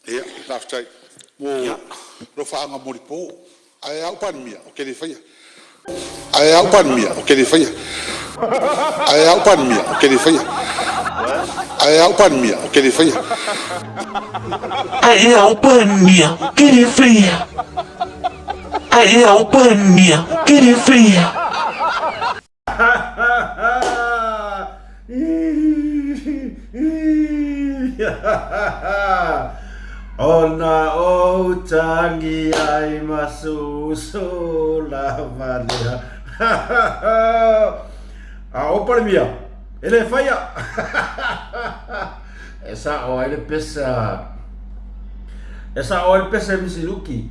Ia faafetai mo alofaaga molipo. Ae a o'u Palemia ou te le faia. Ae a o'u Palemia ou te le faia. Ae a o'u Palemia ou te le faia. Ae a o'u Palemia ou te le faia. Ae a o'u Palemia ou te le faia. Ae a o'u Palemia ou te le faia. Ona ou tangi ai ma susu lava lea. A o Palemia, e le faia. E sa'o ai le pesa E sa'o ai le pesa i Misiluki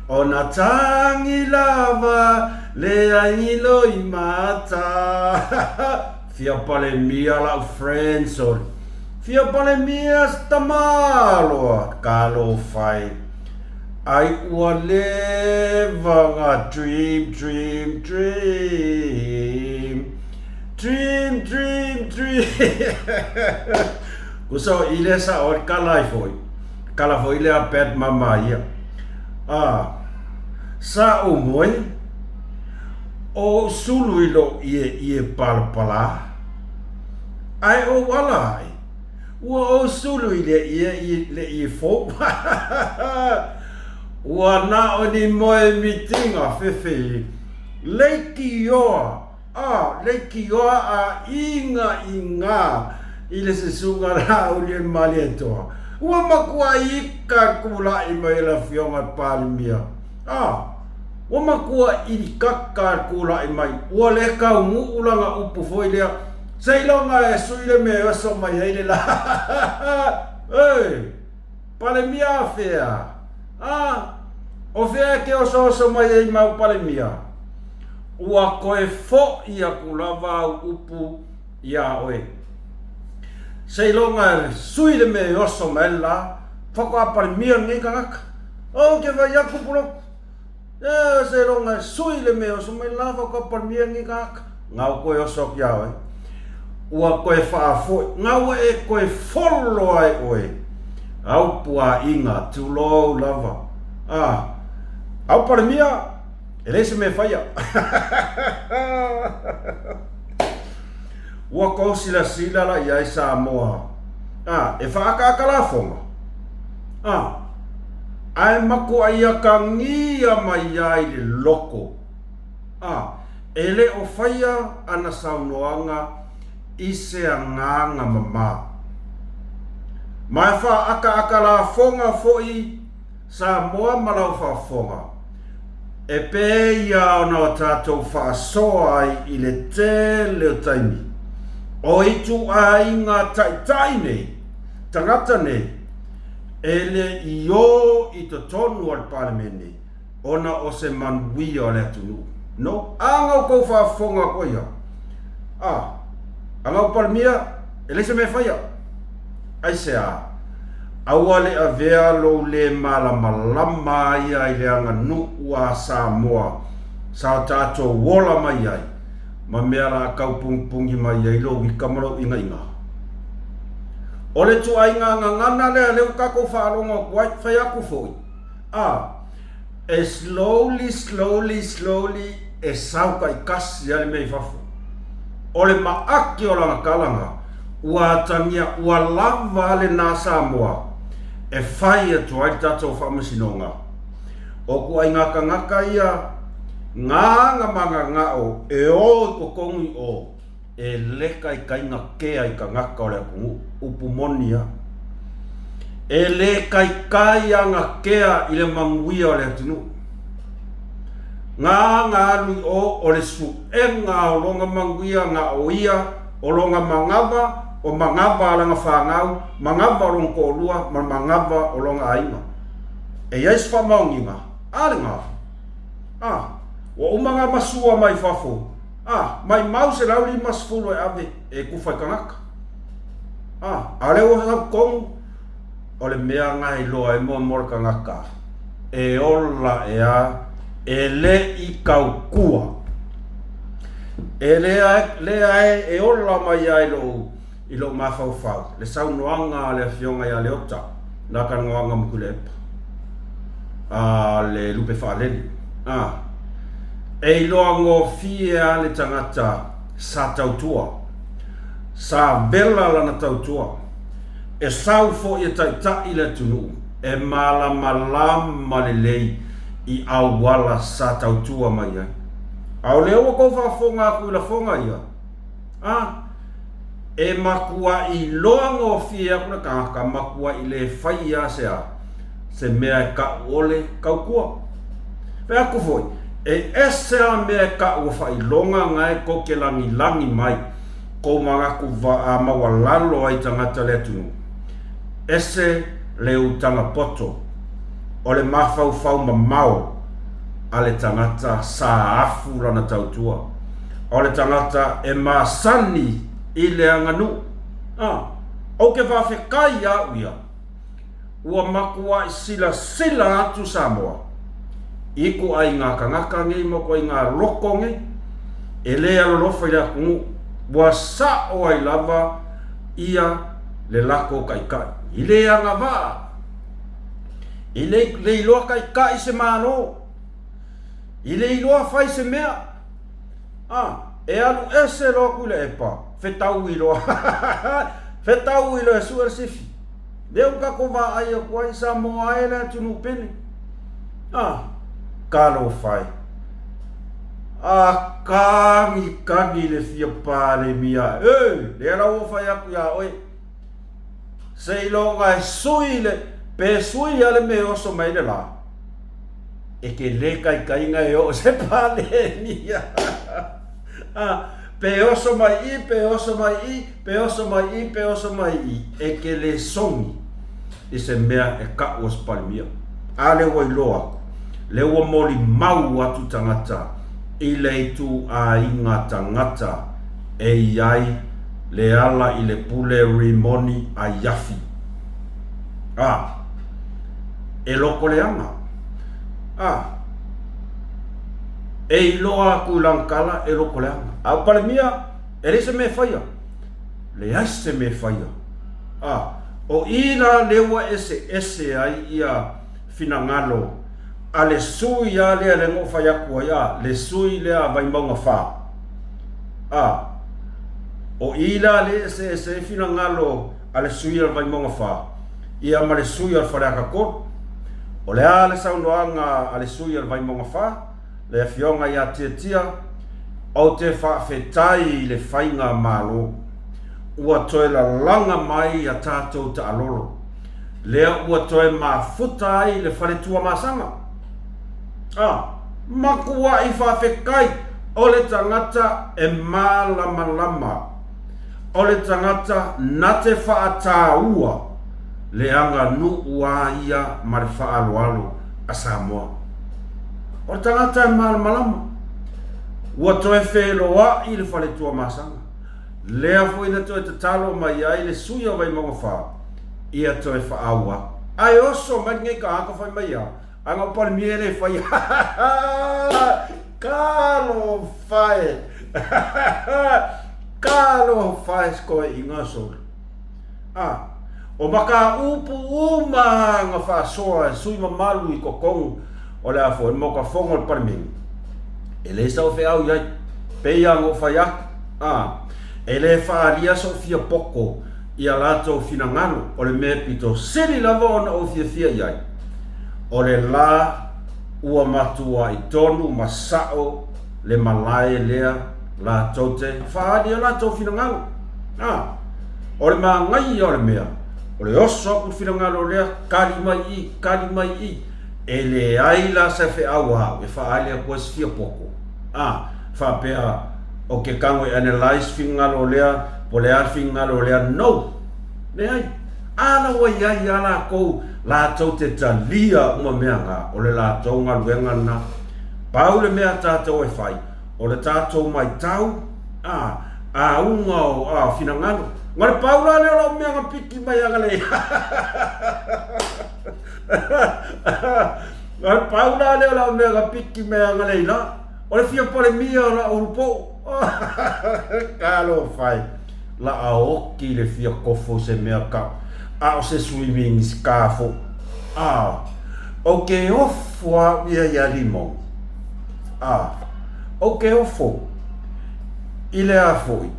Ona tangi lava le ai loimata Fia Palemia la'u friends oi Fia Palemia se tamaloa Talofa e Ai ua leva nga dream dream dream Dream, dream, dream. Kusa o ile sa o kala i foi. Kala foi le a bad mama ia. Ah, sa o moe o sulu i lo ie ie palapala. Ai o wala ai. Ua o sulu i le ie i le ie fo. Ua na o ni moe mitinga fefe. Leiki oa. A, leikioa a iga i ga i le sesuga Laauli e Malietoa. Ua matua ika kulaʻi mai e le Afioga i le Palemia. A, ua matua ilikaka le kulaʻi mai, ua le taunuu lana upu foi lea, seiloga e sui le mea e oso mai ai le la. Oi! Palemia a fea? A, o fea e te osooso mai ai mau Palemia? Ua toe foʻi aku lava au upu iā oe. Seiloga e sui le mea e oso mai ai le lā, faatoa Palemia lenei tagata. Ou te fai atu Pulotu. E, seiloga e sui le mea e oso mai le lā, faatoa Palemia lenei tagata. Nga ua toe oso atu iā oe. Ua toe faafoi. Nga ua e toe folo ai oe. Au puaʻiga, tulou lava. A, au Palemia, E leai se mea e faia. Ua kou silasila la i ai Samoa, a, e whaakaaka lafoga, a, ae makuai akangia mai ai le loko, a, e le o faia ana saunoaga i se agaga mama. Ma e whaakaaka lafoga foʻi Samoa ma lau faafofoga, e pēia ona o tātou faasoa ai i le tele o taimi, o ituaiga taitai nei, tagata nei, e le i ō i totonu o le Palemene ona o se manuia o le atunuu. No, a ngau kou faafofoga koia, a, a ngau Palemia, e leai se mea e faia. Aisea? Aua le avea lou le malamalama ia i le aganuu a Samoa sa o tatou ola mai ai ma mea la taupungipungi mai ai lou ika ma lou ingaiga. O le tuaiga gagana lea lea ua tatou faalogo atu ai, fai atu foi, a, E slowly, slowly, slowly e sau taitasi lava le mea i fafo. O le maʻaki o lana talaga, ua atagia ua lava lena Samoa e fai atu ai le tatou faamasinoga. O ituaiga tagata ia gaga ma gagao e o i totonu i o, E le kaikaiga kea i tagata o le atunuu, upu moni a. E le kaikai ana kea i le manuia o le atunuu. Nga nga alu i o, o le suega o lona manuia na o ia, o lona manava, o manava a lana fanau, manava o lona toalua, ma le manava o lona aiga. E i ai se faamaoniga? A lena. A, ua uma nga masua mai fafo, A, maimau 150 e ave e kufa i tagata. A, a o lea ua sau tonu, o le mea na iloa ai muamua le tagata e ola ea e le i tautua. E le lea e ola mai ai lou i lou mafaufau le saunoaga a le Afioga ia Leota. Na ka ngoaga ma Tuilaepa. A le lupe faalele. A. E iloa gofie a le tagata sa tautua. Sa vela lana tautua. E sau foi e taitai le atunuu e malamalama lelei i auala sa tautua mai ai. A o lea ua tou faafofoga atu i lafoga ia, a, e matuai iloa gofie atu le tagata, matuai le faia a se a, se mea e tau o le tautua. Fai atu foi, e ese a mea e tau o faailoga na e tou te lagilagi mai kou manatu maualalo ai tagata le atunuu. Ese le utaga poto o le mafaufau mamao a le tagata sa afu lana tautua. O le tagata e masani i le aganuu. A, ou te faafetai ia au ia, ua matuai silasila atu Samoa i ituaiga tagata nei ma ituaiga loko nei e le alolofa i le atunuu, ua sao ai lava ia le latou taitai. I le agavaa, i le le iloa taitai se Malo, i le iloa fai se mea, a, e alu ese loa Tuilaepa, fetaui loa, fetaui loa e sue le sifi. Lea ua tatou vaai atu ai, Samoa e le atunuu pele. A, talofa e. A kagikagi le fia Palemia e, lea la ua fai atu ia oe. Seiloga e sui le, pe sui a le me oso mai le la. E ke le kaikaina e oo se Palemia. A, pe oso mai i, pe oso mai i, pe oso mai i, pe oso mai i, e ke le sogi i se mea e kaʻu o se Palemia. A lea ua iloa aku, lea ua molimau atu tagata i le ituaiga tagata e i ai le ala i le pule rimoni a Iafi. A, e loko leaga. A, e iloa aku i lana tala e loko leaga. A o Palemia, e leai se mea e faia. Leai se mea e faia. A, o i la lea ua eseese ai ia finagalo a le sui a lea lea na ou fai atu ai, a, le sui lea a Vaimauga 4. A, o i la lea e eseese ai finagalo a le sui a Vaimauga 4, ia ma le sui a le Faleata 3. O le a le saunoaga a le sui a le Vaimauga 4, le Afioga ia Tiatia, Ou te faafetai i le faiga Malo ua toe lalaga mai a tatou taalolo, lea ua toe mafuta ai le fale Tuamasaga. A, matuai faafetai o le tagata e malamalama, o le tagata na te faataua le aganuu a ia ma le faaaloalo a Samoa. O le tagata e malamalama, ua toe feloai le fale Tuamasaga. Lea foi na toe tatalo mai ai le sui o Vaimauga 4 ia toe faaauau. Ae oso mai lenei tagata fai mai a, a na o Palemia e le faia. Talofa e! Talofa e se toeaiina sole. A, o mataupu uma na faasoa e sui mamalu i totonu o le a foi, le Maota Fono o le Palemene, e le sau feau i ai. Pei lava ona ou fai atu, a, e le faaalia sou fia poto i a latou finagalo, o le mea pito sili lava ona ou fiafia i ai, o le la ua matuai tonu ma sao le malae lea latou te faaali o latou finagalo. A, o le manaia o le mea, o le oso atu le finagalo lea, kali mai i, kali mai i, e leai la se feau a au e faaali atu ai se fia poto. A, faapea, o ke tago e analyse finagalo lea, po o le a le finagalo lea, no! Leai. A la ua i ai a latou, latou te talia uma mea na, o le latou galuega lena. Pau le mea a tatou e fai, o le tatou maitau, a, auga o, a, finagalo. Na le pau la lea o lau mea na piki mai agalei. Na le pau la lea o lau mea na piki mai agalei la. O le fia palemia o lau ulupou. Talofa e. La a oki le fia kofo se mea kau. A o se sui Minisita foi. A, ou te ofo au ia ia Limogi. A, ou te ofo i le a foi,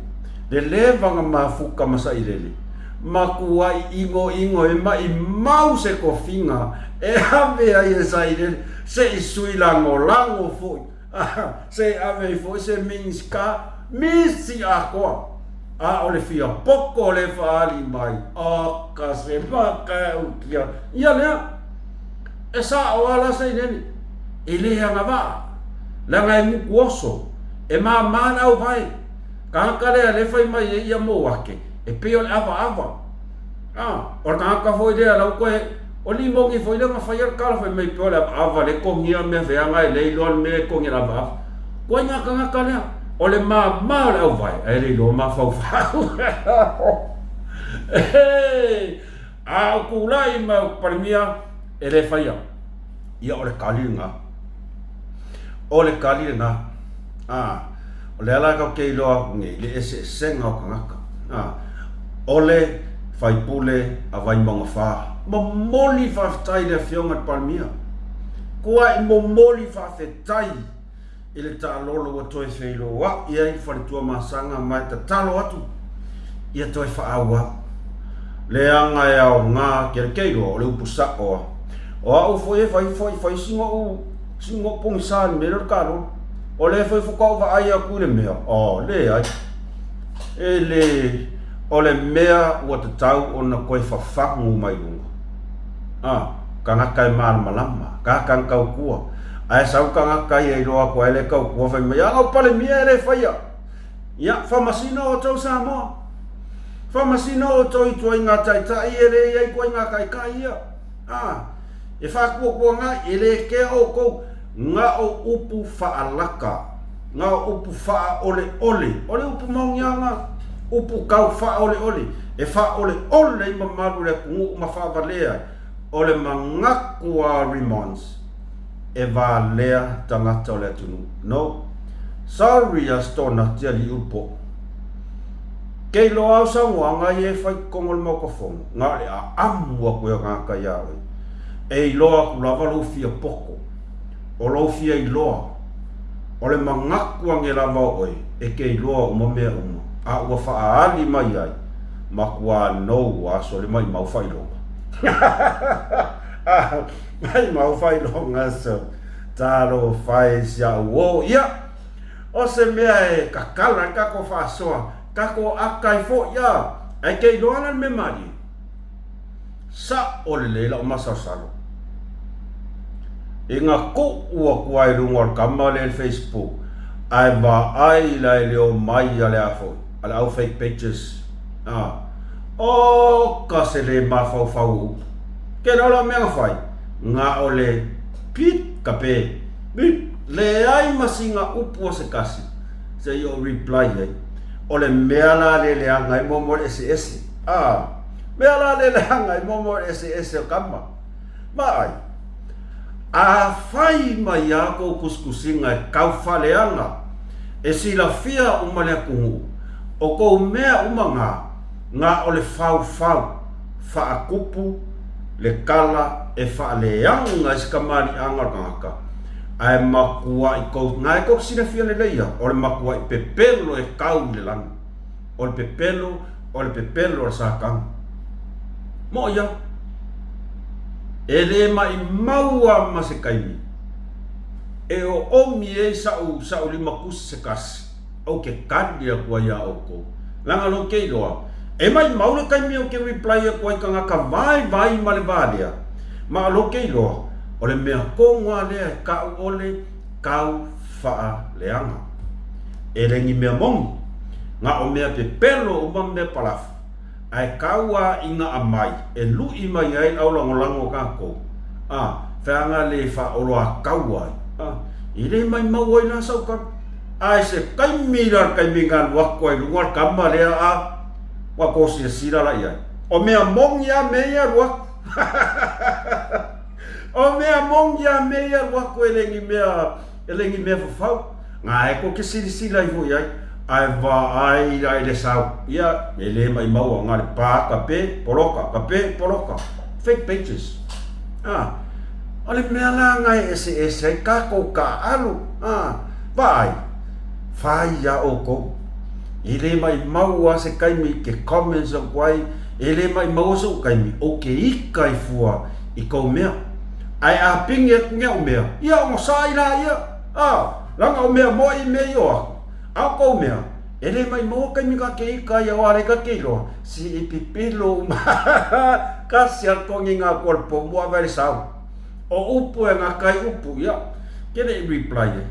le levaga mafuka ma sailele, ma kuai inoino e maimau se tofiga e ave ai e sailele se i sui lagolago foi, a, se i ave ai foi se Minisita misi atoa. A o le fia poto le faaali mai, oka se makaukia ia lea. E sao lava la sailele, e le agavaa, leaga e gutu oso, e māmā le auvae. Tagata lea lea fai mai ai ia mou ake, e pei o le avaava. A, o le tagata foi lea la ua toe, o Limogi foi lea na faia le tala fai mai pei o le avaava lea e togia mea feaga e le iloa le mea e togia e le avaava. Ituaiga tagata lea, o le māmā o le auvae, ae le iloa mafaufau. Ehee! A ou tulai mai ou Palemia, e le faia. Ia o le kali lena. O le kali lena. A, o lea la tatou te iloa atu nei le eseesega o tagata. A, o le faipule a Vaimauga 4. Momoli faafetai i le Afioga i le Palemia. Tuai momoli faafetai i le taalolo ua toe feiloai ai le faletua Masaga ma e tatalo atu ia toe faaauau. Leaga e aoga tele ke iloa o le upu sa'o a. O a'u foi e fai foi fai sina ou sina ou pogisa i le mea lea o le taalolo. O lea foi faatoa ou vaai atu i le mea, oh leai, e le o le mea ua tatau ona toe fafagu mai luga. Ah, tagata e malamalama, tagata na tautua. Ae sau tagata ia iloa atu ai le tautua fai mai, a lau Palemia e le faia. Ia, faamasino outou Samoa. Faamasino outou i ituaiga taitai e le i ai ituaiga taitai ia. A, e faatuatuangai, e le kea outou, na o upu faalaka, na o upu faaoleole. O le upu maoniaga, upu tau faaoleole, e faaoleole ai mamalu o le atunuu ma faavalea ai. O le manatu a Remons, e valea tagata o le atunuu. No. Sorry a Stonati alii ulu poʻo. Ke iloa au saunoaga ia e fai totonu o le Maota Fono, na o le aamu atu e tagata iā oe. E iloa atu lava lou fia poto, o lou fia iloa, o le manatu ane lava o oe e ke iloa uma mea uma, a ua faaali mai ai, matua nou aso le maimau faailoga. Maimau faailoga so, talofa e si a'u ō. Ia, o se mea e kakala ai tatou faasoa, tatou aka ai foi, a, ae ke iloa la le mea malie. Sa'o lelei la'u masalosalo. Ina tuu atu ai i luga o le kama lea i le Facebook, ae vaai la e le omai a le a foi, a le au fake pages. A, oka se le mafaufau o upu. Ke loa la mea na fai, na o le pit ka pe, pit, leai ma sina upu o se kasi se i o reply ai. O le mea la le leaga ai momo le eseese. A, mea la le leaga ai momo le eseese o kama. Vaai, afai mai a kou kusikusiga e kauwhaleaga e silafia uma le atunuu, o kou mea uma nga, nga o le faufau, faatupu le kala e faaleaga i se kamaliʻaga o le tagata, ae matuaʻi kou, nga e kou te silafia lelei ia, o le matuaʻi pepelo e kau i le lagi. O le pepelo, o le pepelo a le Satana. Moʻi ia. E le maʻimau a ma se kaimi e oomi ai saʻu, saʻu limakusi se kasi, ou ke kali aku ai iā ʻoukou. Leaga lou ke iloa, e maʻimau le kaimi ou ke reply aku ai kangaka vaivai ma le wā lea, ma o lou ke iloa, o le mea kogo a lea e kaʻu ʻole kau faaleaga. E le ni mea moni, na o mea pepelo uma mea palafu, ae kau a i gaʻa mai e luʻi mai ai le aulagolago o kakou, a feaga le faaoloakau ai, a i le maimau ai la sau kama. Ae se taimi la le taimi na alu atu ai luga le kama lea a ua kou silasila la i ai. O mea moni a me ia alu atu. O mea moni a me ia alu atu e le ni mea, e le ni mea fafau. Na e kou ke silasila iho i ai. Ae vaai la i le sau, ia, e le maimau a le pa ka pe, poloka, ka pe, poloka. Fake pages. A, o le mea la nga e eseese ai kakou kaaʻalo. A, vaai, fai iā ʻoukou. E le maimau a se kaimi i ke comments aku ai, e le maimau a soʻu kaimi, o ke ika i fua i kou mea. Ae a pigi aku ngeʻu mea, ia ogosaʻi la ia. A, laga o mea moʻi i mea i o aku. A o kou mea, e le maimau a kaimi ka ke ika ia o ale ka ke iloa, si i pipilo uma kasi a kongi nga kua le po mua vele sau. O upu e nga kai upu ia, ke le i reply e.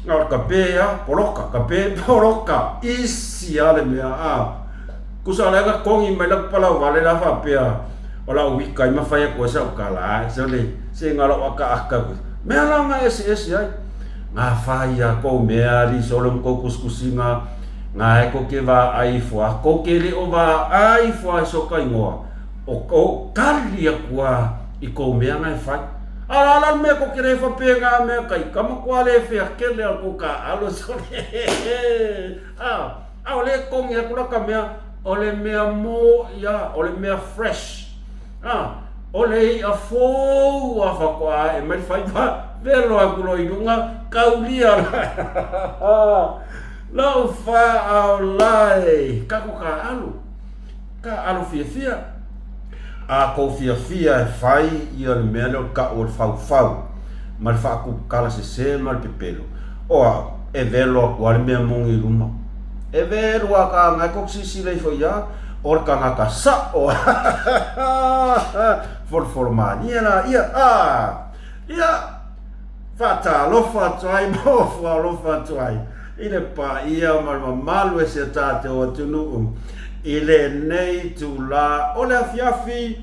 A o ka pe a poloka, ka pe poloka, isi a le mea a. Kusa le ka kongi mai la palau vale la fa pea o la wika i mawhai a koe sa ukala, so le se nga lau aka aka. Mea la nga ese ese ai. Ngā whai a kou mea ali solo ma kou kusikusiga, ngā e ko ke vaai ifo a kou ke le o vaai ifo a so ka ingoa, o kou kali aku a i kou mea nga e whai. Ala ala le mea ko ke le whape ngā mea kai ka makoa le whea kele a kou ka alo so le a a o le kongi aku la ka mea o le mea mo ia o le mea fresh. A, o le iʻa fou a faatoa ae mai le faiva, welo aku loa i luga, kaulia la. Lau faaola e, kako kāʻalo, kāʻalo fiafia. A kou fiafia e fai ia le mea lea o le kaʻu o le faufau, ma le faakupukala sesē ma le pepelo. O au, e welo aku a le mea moni i luma. E welo a ka anga e kou silasila ifo iā, O le kanaka saʻo Folofolo mālie la ia a Ia Faatalofa atu ai ma ofoalofa atu ai i le paia ma le mamalu e si o tātou atunuu i lenei itulā o le afiafi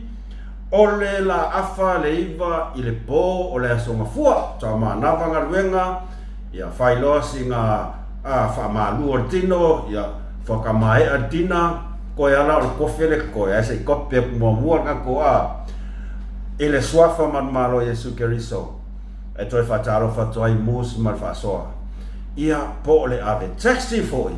o le lā afa le 9 i le pō o le aso Gafua. Taumanava galuega ia fai loa sina a faamalu o le tino ia Whakamaea le tina, koe ala o le kofe le koe, ae se i kope aku muamua le kako a i le suafa ma le Malo Iesu Keriso e toe whaatalofa atu ai Moose ma le faasoa. Ia, po o le ave taxi foi,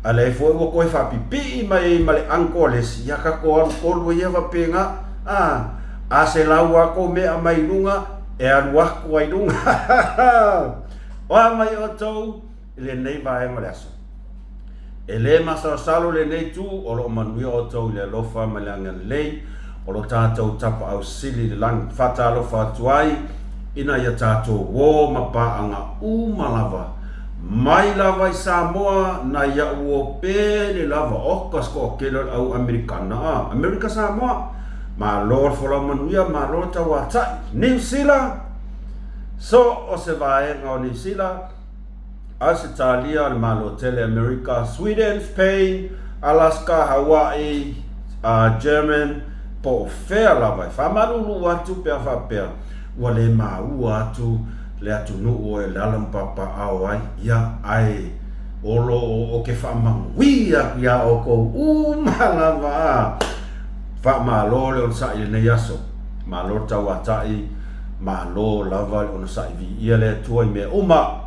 a leai foi ua koe faapipii mai ai ma le uncle a lesi, ia kako alu kolu ia faapena, a, a se lau a kou mea mai i luga, e alu aku ai luga. Oa mai outou i lenei vaega o le aso. E lē masalosalo lenei itu o lo o manuia outou i le alofa ma le agalelei o lo tatou Tapaau Sili i le lagi. Faatalofa atu ai ina ia tatou uō ma paaga uma lava, mai lava i Samoa nai aʻu uō pele lava oka se toatele o le au Amerikana a Amerika Samoa. Malo le folau manuia, malo le tauātaʻi. Niu Sila, so o se vaega o Niu Sila, Ausetalia, le Malo Tele, Amerika, Sweden, Spain, Alaska, Hawaii, German, po o fea lava e faamalulu atu pe a faapea ua le maua atu le atunuu e lala ma papaao ai, ia, ae o lo o o ke faamanuia aku iā oukou uma lava a faamalo le onosai i lenei aso. Malo le tauataʻi. Malo lava le onosai viia le Atua i mea uma.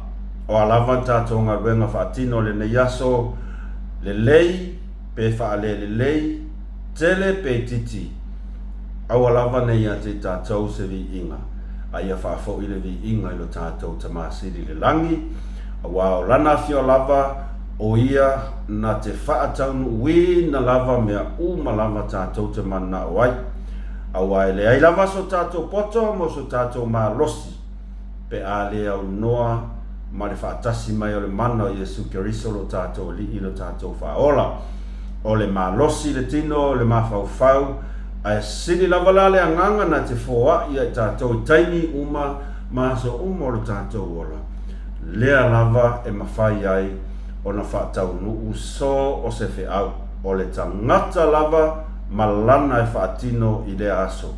O a lava ni tatou galuega faatino i lenei aso, lelei pe faalelelei, tele pe itiiti, aua lava nei ia te i tatou se viiga, a ia faafoʻi le viiga i lo tatou Tama Sili i le lagi, auā o Lana afio lava, o Ia na te faataunuuina lava mea uma lava tatou te mananao ai. Aua e leai lava so tatou poto mo so tatou malosi pe a le aunoa ma le faatasi mai o le mana o Iesu Keriso lo tatou Alii lo tatou Faaola. O le malosi le tino, le mafaufau, ae sili lava la le agaga na te foai ia i tatou i taimi uma ma aso uma o lo tatou ola, lea lava e mafai ai ona faataunuu so o se feau, o le tagata lava ma lana e faatino i lea aso.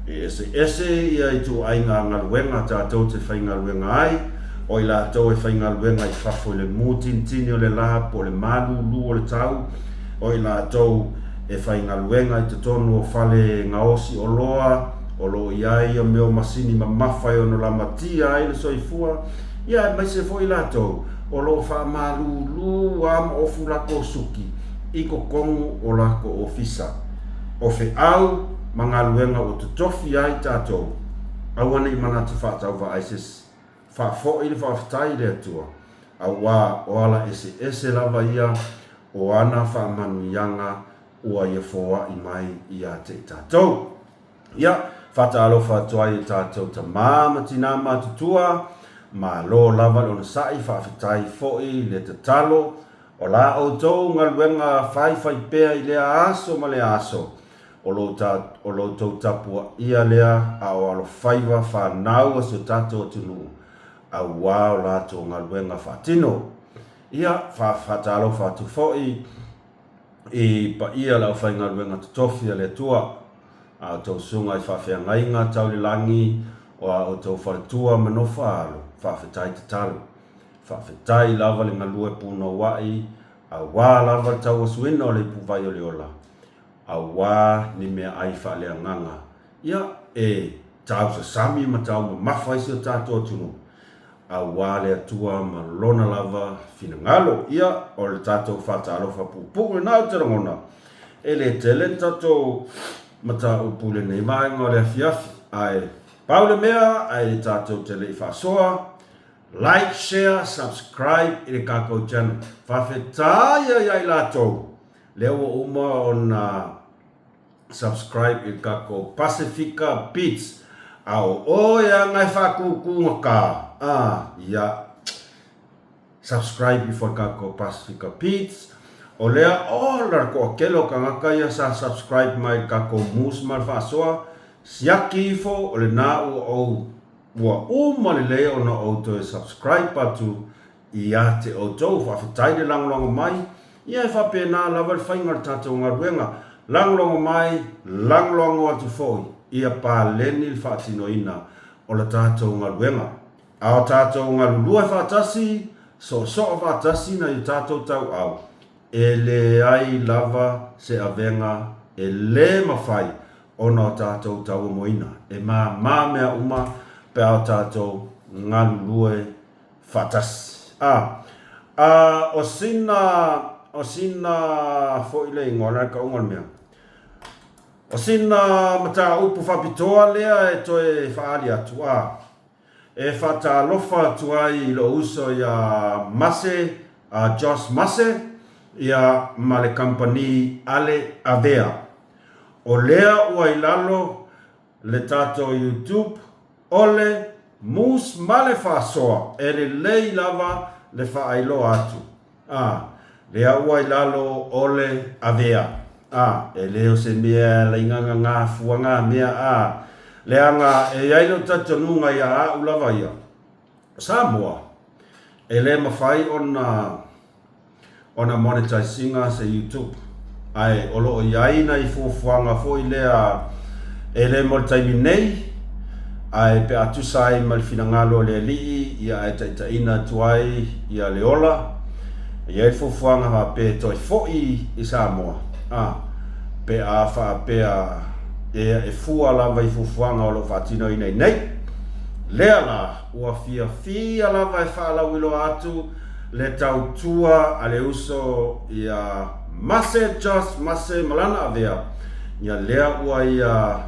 E eseese ia ituaiga galuega tatou te faigaluega ai, o i latou e faigaluega i fafo i le mūtinitini o le lā po o le malūlū o le tau, o i latou e faigaluega i totonu o fale gaosi oloa o lo o i ai ia mea o masini mamafa e ono lamatia ai le soifua. Ia aemaise foi latou o lo o faamalūlū a ma ofu lakou suki i totonu o lakou ofisa. O feau ma galuega ua totofi ai tatou, aua ne i manatu faatauvaa ai se isi. Faafoi le faafetai i le Atua, auā o ala eseese lava ia o ana faamanuiaga ua ia foai mai ia te i tatou. Ia, faatalofa atu ai i tatou tamā ma tinā matutua, malo lava le onosai, faafetai foi le tatalo, o la outou galuega faifaipea i lea aso ma lea aso, o lo outou tapuaia lea a o alofaiva fanau a si o tatou atunuu, auā o latou galuega faatino. Ia, faatalofa atu foi i paia o le aufaigaluega totofi a le Atua, a outou susuga i faafeagaiga tau le lagi, o a outou faletua ma nofoaalo, faafetai tatalo. Faafetai lava le galue punouaʻi, auā lava le tauasuina o le ipuvai o le ola, auā ni meaai faaleagaga, ia, e tausasami ma taumamafa ai si o tatou atunuu, auā le Atua ma Lona lava finagalo. Ia, o le tatou faatalofa puupuu lena ou te lagona, e le tele ni tatou mataupu i lenei vaega o le afiafi, ae pau le mea, ae tatou te le i faasoa, like, share, subscribe i le kakou channel. Faafetai ai ia i latou lea ua uma ona subscribe i le kakou Pasifika Beats. A o oe aga e faakūkū gata, a, ia, subscribe ifo i le kakou Pasifika Beats. O lea ola le toatele o tagata ia sa subscribe mai i le kakou Moose ma le Faasoa, siaki ifo o lena ua ou, ua uma lelei ona ou toe subscribe atu Ia te outou, faafetai le lagolago mai, ia e faapena lava le faiga o le tatou galuega, lagolago mai, lagolago atu foi, ia paleni le faatinoina o le tatou galuega. A o tatou galulue faatasi, soosoo faatasi nai o tatou tauau, e leai lava se avega e le mafai ona o tatou tauomoina. E māmā mea uma pe a o tatou galulue faatasi. A, a, o sina, o sina foi le igoa na le tauga o le mea. O sina mataupu faapitoa lea e toe faaali atu, a, e faatalofa atu ai i lou uso ia Mase, a Josh Mase, ia ma le kamupani Ale Avea. O lea ua i lalo le tatou YouTube ole Moose ma le faasoa e lelei lava le faailoa atu a lea ua i lalo ole avea a e le o se mea e laigaga gafua nga mea a leaga e iai lou talitonuga ia a'u lava ia o Samoa e le mafai ona ona monetize ina se YouTube. Ae o lo o i ai nai fuafuaga foi lea e le mo le taimi nei, ae pe a tusa ai ma le finagalo o le Alii, ia ae taitaiina atu ai ia le ola. E i ai le fuafuaga faapea e toe foi i Samoa, a, pe a faapea e fua lava i fuafuaga o lo o faatinoina i nei. Lea la, ua fiafia lava e faalauiloa atu le tautua a le uso ia Mase Josh Mase ma lana avea, ia lea ua ia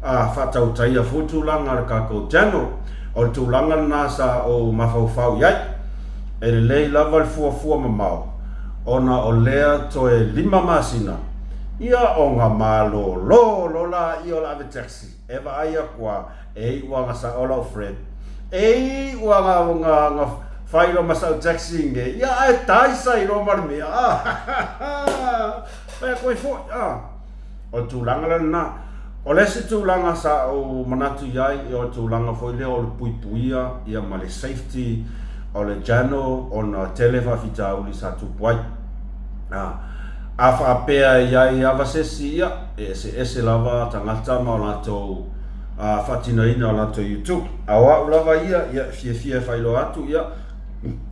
a faatautaia foi tulaga o le kakou channel. O le tulaga lena sa ou mafaufau i ai. E lelei lava le fuafua mamao ona o lea toe 5 masina ia ona malolo loa laia o le ave taxi e vaai atu a E iu a nga sao lau friend. E iu a nga nga nga fai lo ma sau taxi nge. Ia ae tai sai lo ma le mea. Ah. Fai koe foi. Ah. O le tulaga la lena. O le isi tulaga sa ou manatu i ai, o le tulaga foi lea o le puipuia ia ma le safety o le channel ona tele faafitauli sa tupu ai. Ah. A faapea e i ai lava se isi, ia, e eseese lava tagata ma o latou faatinoina o latou YouTube. A o au lava ia, ia, e fiafia e faailoa atu, ia,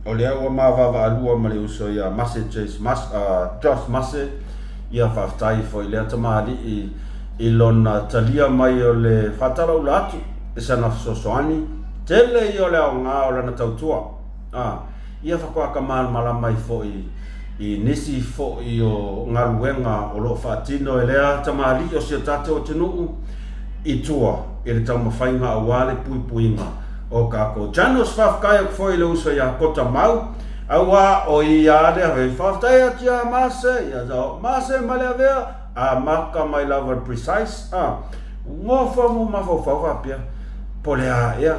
o lea ua ma vaavaalua ma le uso ia Mase Jace Mas, Josh Mase, ia, faafetai foi i lea tamalii i lona talia mai o le faatalaula atu i sana fesoasoani. Tele ia o le aoga o lana tautua, a, ia faatoa malamalama ai foi i nisi foi o galuega o lo o faatino e lea tamalii o si o tatou atunuu i tua i le taumafaiga aua le puipuiga o tatou channels. Faafetai atu foi i le uso ia Kota Mau, aua o ia lea e faafetai atu ia Mase, ia Mase ma le avea, amata mai lava le precise, a, nofo ma mafaufau faapea, po o le a ea.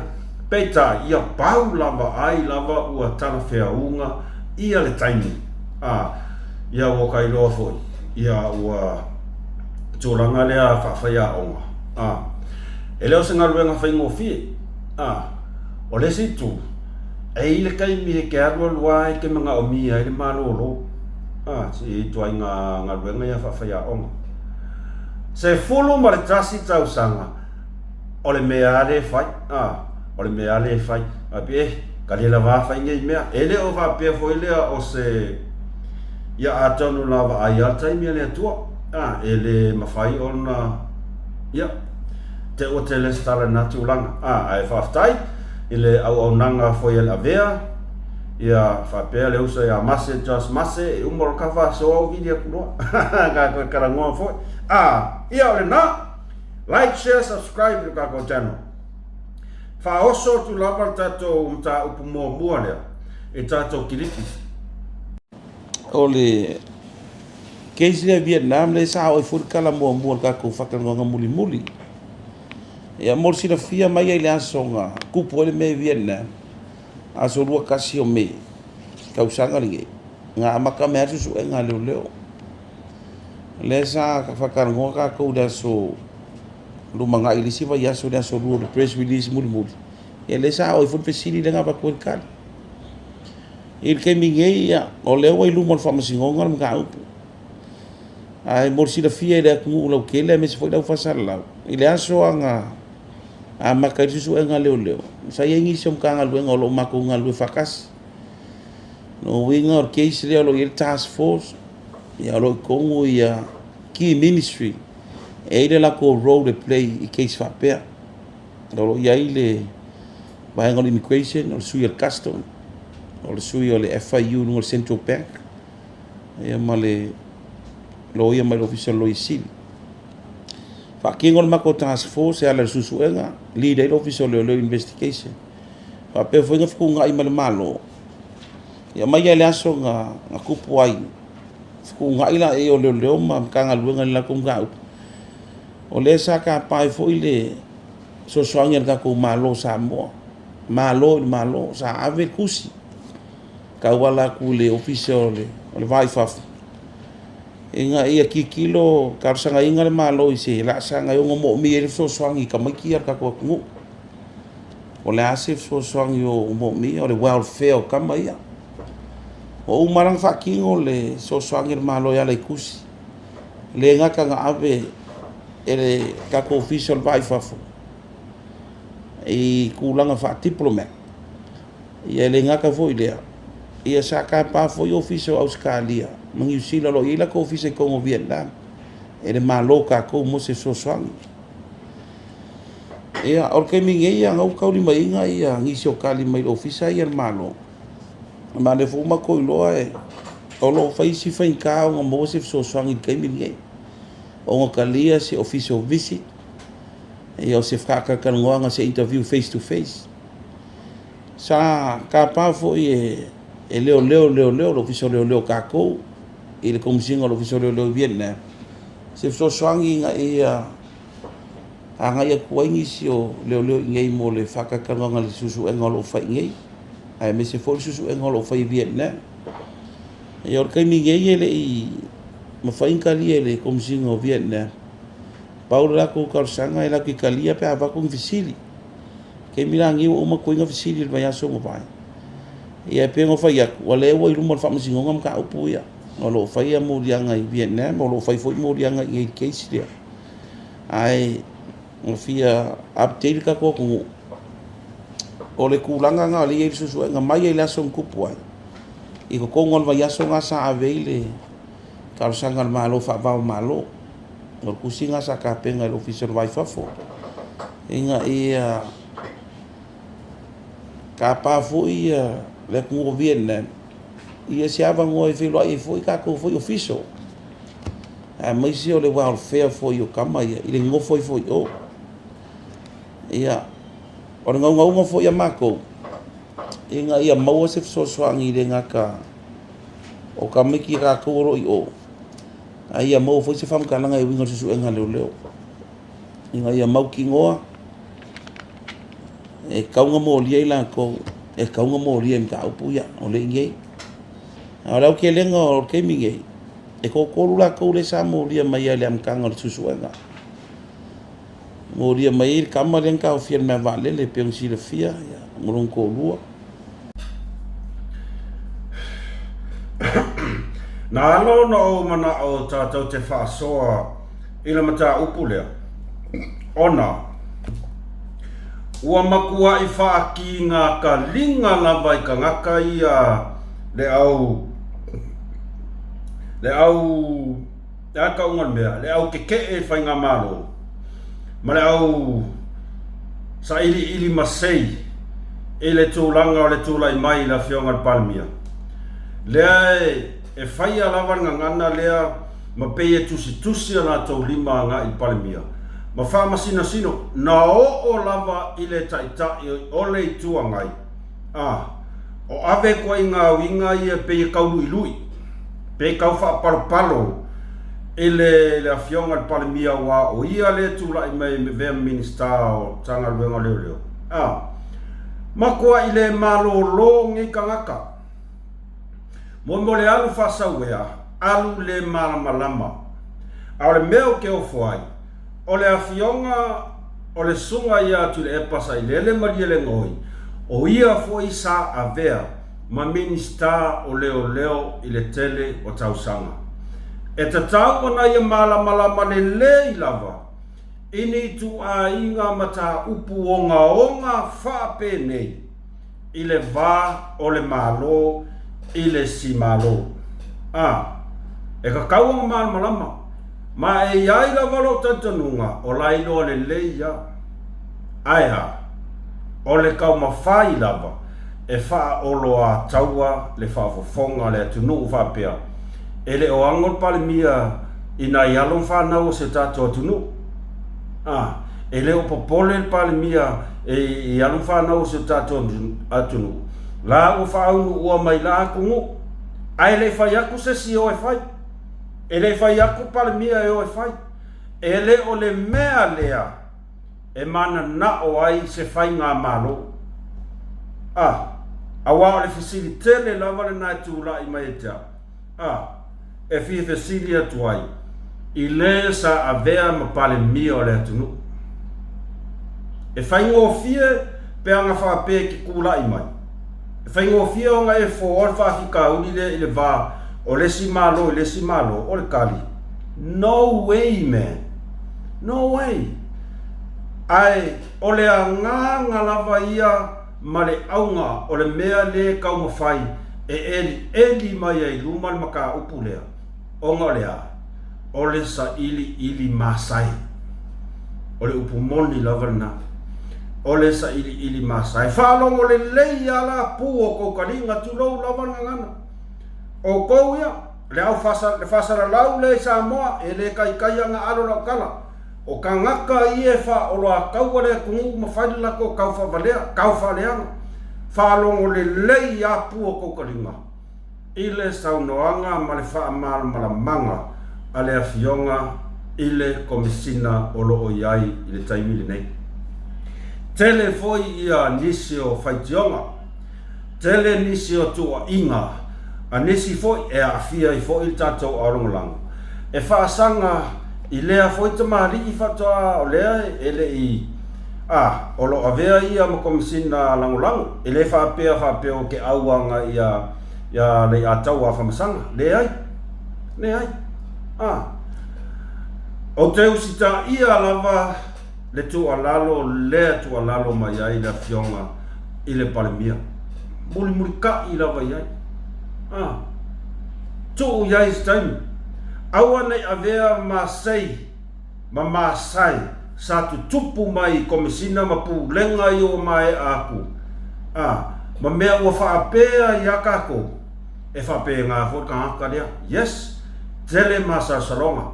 Peitai, ia pau lava ai lava ua talafeauga ia le taimi, a, ia ua ka iloa foi, ia ua tulaga lea faafaiaoga, a, e le o se galuega faigofie, a, o le isi itu, e i le taimi e te alualu ai e te manaomia ai le malolo, a, i ituaiga galuega ia faafaiaoga. 11 tausaga O le mea lava lea e fai, a, o le mea lava lea e fai. Faapea, eh, ka le lava fai nei mea. E le o faapea foi lea o se, ia atonu na vaai lava le taimi a le Atua, a, e le mafai ona, ia, te ua tele se tala i lena tulaga. A, ae faafetai i le auaunaga foi a le Avea, ia, faapea le uso ia Mase, Josh Mase, e uma loa ka faasoa ou vili atu loa. Ka koe talanoa foi. A, ia o lena. Like, share, subscribe i le tatou channel. Faaoso atu lava le tatou mataupu muamua lea i tatou kilipi. O le case lea Vietnam lea sa oo ai foi le tala muamua o le tatou faatalanoaga mulimuli. Ia mo le silafia mai ai le aso na tupu ai le mea i Vietnam, aso 21 o Me, tausaga lenei, na amata mai ai le suesuega a leoleo. Lea sa faatalanoa tatou i le aso lumanai i le isi vaiaso i le aso 2 o le press release mulimuli, ia lea sa oo ai foi le fesili lea na avatu ai le tali. I le taimi nei, ia, o lea ua i luma o le faamasinoga le mataupu. Ae mo le silafia e le atunuu lautele aemaise foi le au faasalalau, i le aso na amata ai le suesuega a leoleo, sa i ai nisi o Matagaluega o lo o matou galulue faatasi. Lona uiga o le case lea o lo o i ai le task force, ia o lo o i totonu ia key ministry e i ai le latou role e play i case faapea. O lo o i ai le vaega o le immigration, o le sui o le custom, o le sui o le FIU i luga o le Central Bank, ia ma le loia mai le Ofisa o le Loia Sili. Faatino le matou task force e ala i le suesuega, lead ai le Ofisa o Leoleo Investigation. Faapea foi na fetuunai ma le Malo, ia mai lava i le aso na tupu ai, fetuunai laia o leoleo ma Matagaluega i le latou mataupu. O lea sa tapa ai foi le fesoasoani a le tatou Malo o Samoa, Malo i le Malo, sa ave le tusi tauala atu i le Ofisa o le Va i Fafo, ina ia tilotilo, talosagaina le Malo i se laasaga e ono moomia ai le fesoasoani i tamaiti ia a le tatou atunuu. O le a se fesoasoani o moomia, o le welfare o tama ia. Ua uma la ona faatino le fesoasoani a le Malo e ala i tusi. E le gata na ave e le tatou Ofisa o le Va i Fafo i tulaga faa-diplomat, ia e le gata foi i lea, ia sa tapa foi Ofisa o Ausetalia ma Niu Sila o lo o i ai latou ofisa i totonu o Vietnam e le Malo tatou mo se fesoasoani. Ia, o le taimi nei ia na ua taulimaina ia nisi o tali mai le ofisa ia a le Malo. Ma o lea foi ua matou iloa e, o lo o fai si faigata ona maua se fesoasoani i le taimi lenei. Ona talia se official visit, ia o se faatalatalanoaga, se interview face to face. Sa tapa foi e, e leoleo, leoleo, le ofisa o leoleo o tatou, i le Komesina o le Ofisa o Leoleo i Vietnam, se fesoasoani ina ia agai atu ai nisi o leoleo i inei mo le faatalatalanoaga i le suesuega o lo o fai i inei, aemaise foi le suesuega o lo o fai i Vietnam. Ia o le taimi nei e le i mafai ona talia e le Komesina o Vietnam. Pau le latou talosaga e latou te talia pe a avatu ni fesili. Taimi la nei ua uma toina fesili i le vaiaso ua mavae. Ia e pei ona fai atu, o lea ua i luma o le faamasinoga mataupu ia. O lo o faia moliaga i Vietnam, o lo o fai foi moliaga i inei i le case lea. Ae na fia update le tatou atunuu, o le tulaga lena o lea e i ai le suesuega mai ai le aso na tupu ai, i totonu o le vaiaso lena sa ave ai le talosaga a le Malo faava o Malo. O le tusi lena sa tapena e le Ofisa o le Va i Fafo ina ia Tapa foi le atunuu o Vietnam ia se avanoa e feiloai ai foi tatou foi official, aemaise o le welfare foi o tama ia i le nonofo ai foi i o. Ia, o le naunauga foi a matou ina ia maua se fesoasoani i le gata o tamaiti a tatou o lo o i o, a ia maua foi se faamatalaga e uiga i le suesuega a leoleo ina ia mautinoa e tatau ona molia i latou e tatau ona molia i mataupu ia o lea e i inei. A o le aotelega o le taimi nei, e toatolu latou lea sa molia mai i le amataga o le suesuega. Molia mai ai le tama lea na taofia i le mea vaalele e pei ona silafia ma lona toalua. Na ala ona ou manao tatou te faasoa i le mataupu lea, ona ua matuai faakigakaliga lava i tagata ia le au, le au, le a tauga o le mea, le au tetee i le faigamalo ma le au sailiili masei i le tulaga o le tulai mai i le Afioga i le Palemia. Lea e faia lava le gagana lea ma pei e tusitusi a latou lima agai i le Palemia ma faamasinasino na oo lava i le Taitai o le Itu Agai, a o ave ituaiga uiga ia pei e tau luilui pe tau faapalopalo i le le Afioga i le Palemia aua o ia lea e tulai mai e avea ma Minisita o Matagaluega o Leoleo, a matuai le malolo nei tagata. Mo mo le alu faasauea, alu le malamalama. A o le mea ou te ofo ai, o le afioga o le susuga ia Tuilaepa Sailele Malielegaoi, o ia foi sa avea ma Minisita o Leoleo i le tele o tausaga. E tatau ona ia malamalama lelei lava i ni ituaiga mataupu ogaoga faapenei i le va o le Malo i le isi Malo. A, e tatau ona malamalama, ma e i ai lava lou talitonuga o la iloa lelei ia. Ae a? O le taumafai lava e faaoloataua le faafofoga a le atunuu faapea, e le o ano le Palemia i nai alo ma fanau o si o tatou atunuu. A, e le o popole le Palemia i alo ma fanau o si o tatou atunuu, la ua faaunuua mai la atunuu, ae le i fai atu se isi e o e fai. E le i fai atu le Palemia e o e fai. E le o le mea lea e mananao ai se faigamalo. A, aua o le fesili tele lava lena e tulai mai ia te au. A, e fia fesili atu ai i le sa avea ma Palemia o le atunuu. E faigofie pe ana faapea e te tulai mai. E faigofie ona e foa le faafitauli lea i le va o le isi Malo i le isi Malo, o le tali, No way man! No way! Ae o le agaga lava ia ma le auga o le mea lē taumafai e elieli mai ai luma le mataupu lea, ona o le a? O le sailiili masae. O le upu moni lava lena. O le sailiili masae. Faalogo lelei a la pu o kou taliga, tulou lava le gagana. Outou ia, le au le faasalalau lea i Samoa, e le taitai ana alo lau tala. O tagata ia e faaoloataua le atunuu ma fai le latou tau faavalea, tau faaleaga. Faalogo lelei a pu o kou taliga i le saunoaga ma le faamalamalamaga a le Afioga i le Komesina o lo o i ai i le taimi lenei. Tele foi ia nisi o faitioga. Tele nisi o tuuaiga a nisi foi e aafia ai foi le tatou aolagolago e faasaga i lea foi tamalii faatoa o lea e le i a o lo avea ia ma Komesina Lagolago. E le faapea faapea o ke auaga ia ia Leiataua Afamasaga. Leai. Leai. A. Ou te usitaia lava le tuualalo lea tuualalo mai ai le Afioga i le Palemia. Mulimulitai lava i ai. A. Tuu i ai i se taimi. Aua ne i avea masei ma masae sa tutupu mai i Komesina ma Pulega ia ua maea aku. A, ma mea ua faapea iā kākou, e faapēnā foi le tagata lea. Yes, tele masalosaloga,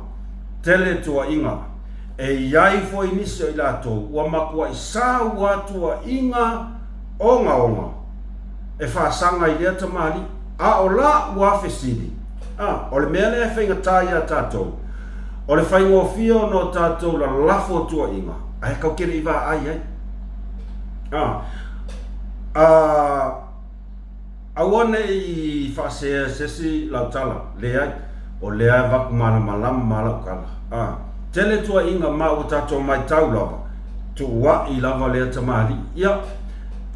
tele tuuaiga. E i ai foi nisi o i latou ua matuai sau a tuuaiga ogaoga e faasaga i lea tamalii. A o la'u a fesili, a, o le mea lea e faigata iā tatou, o le faigofie ona o tatou lalafo o tuuaiga, ae tatou te le i vaai ai. A, a, aua ne i faasea e se isi lau tala, leai, o lea e avatu malamalama lau tala. A, tele tuuaiga ma ua tatou matau lava, tuuai lava lea tamalii. Ia,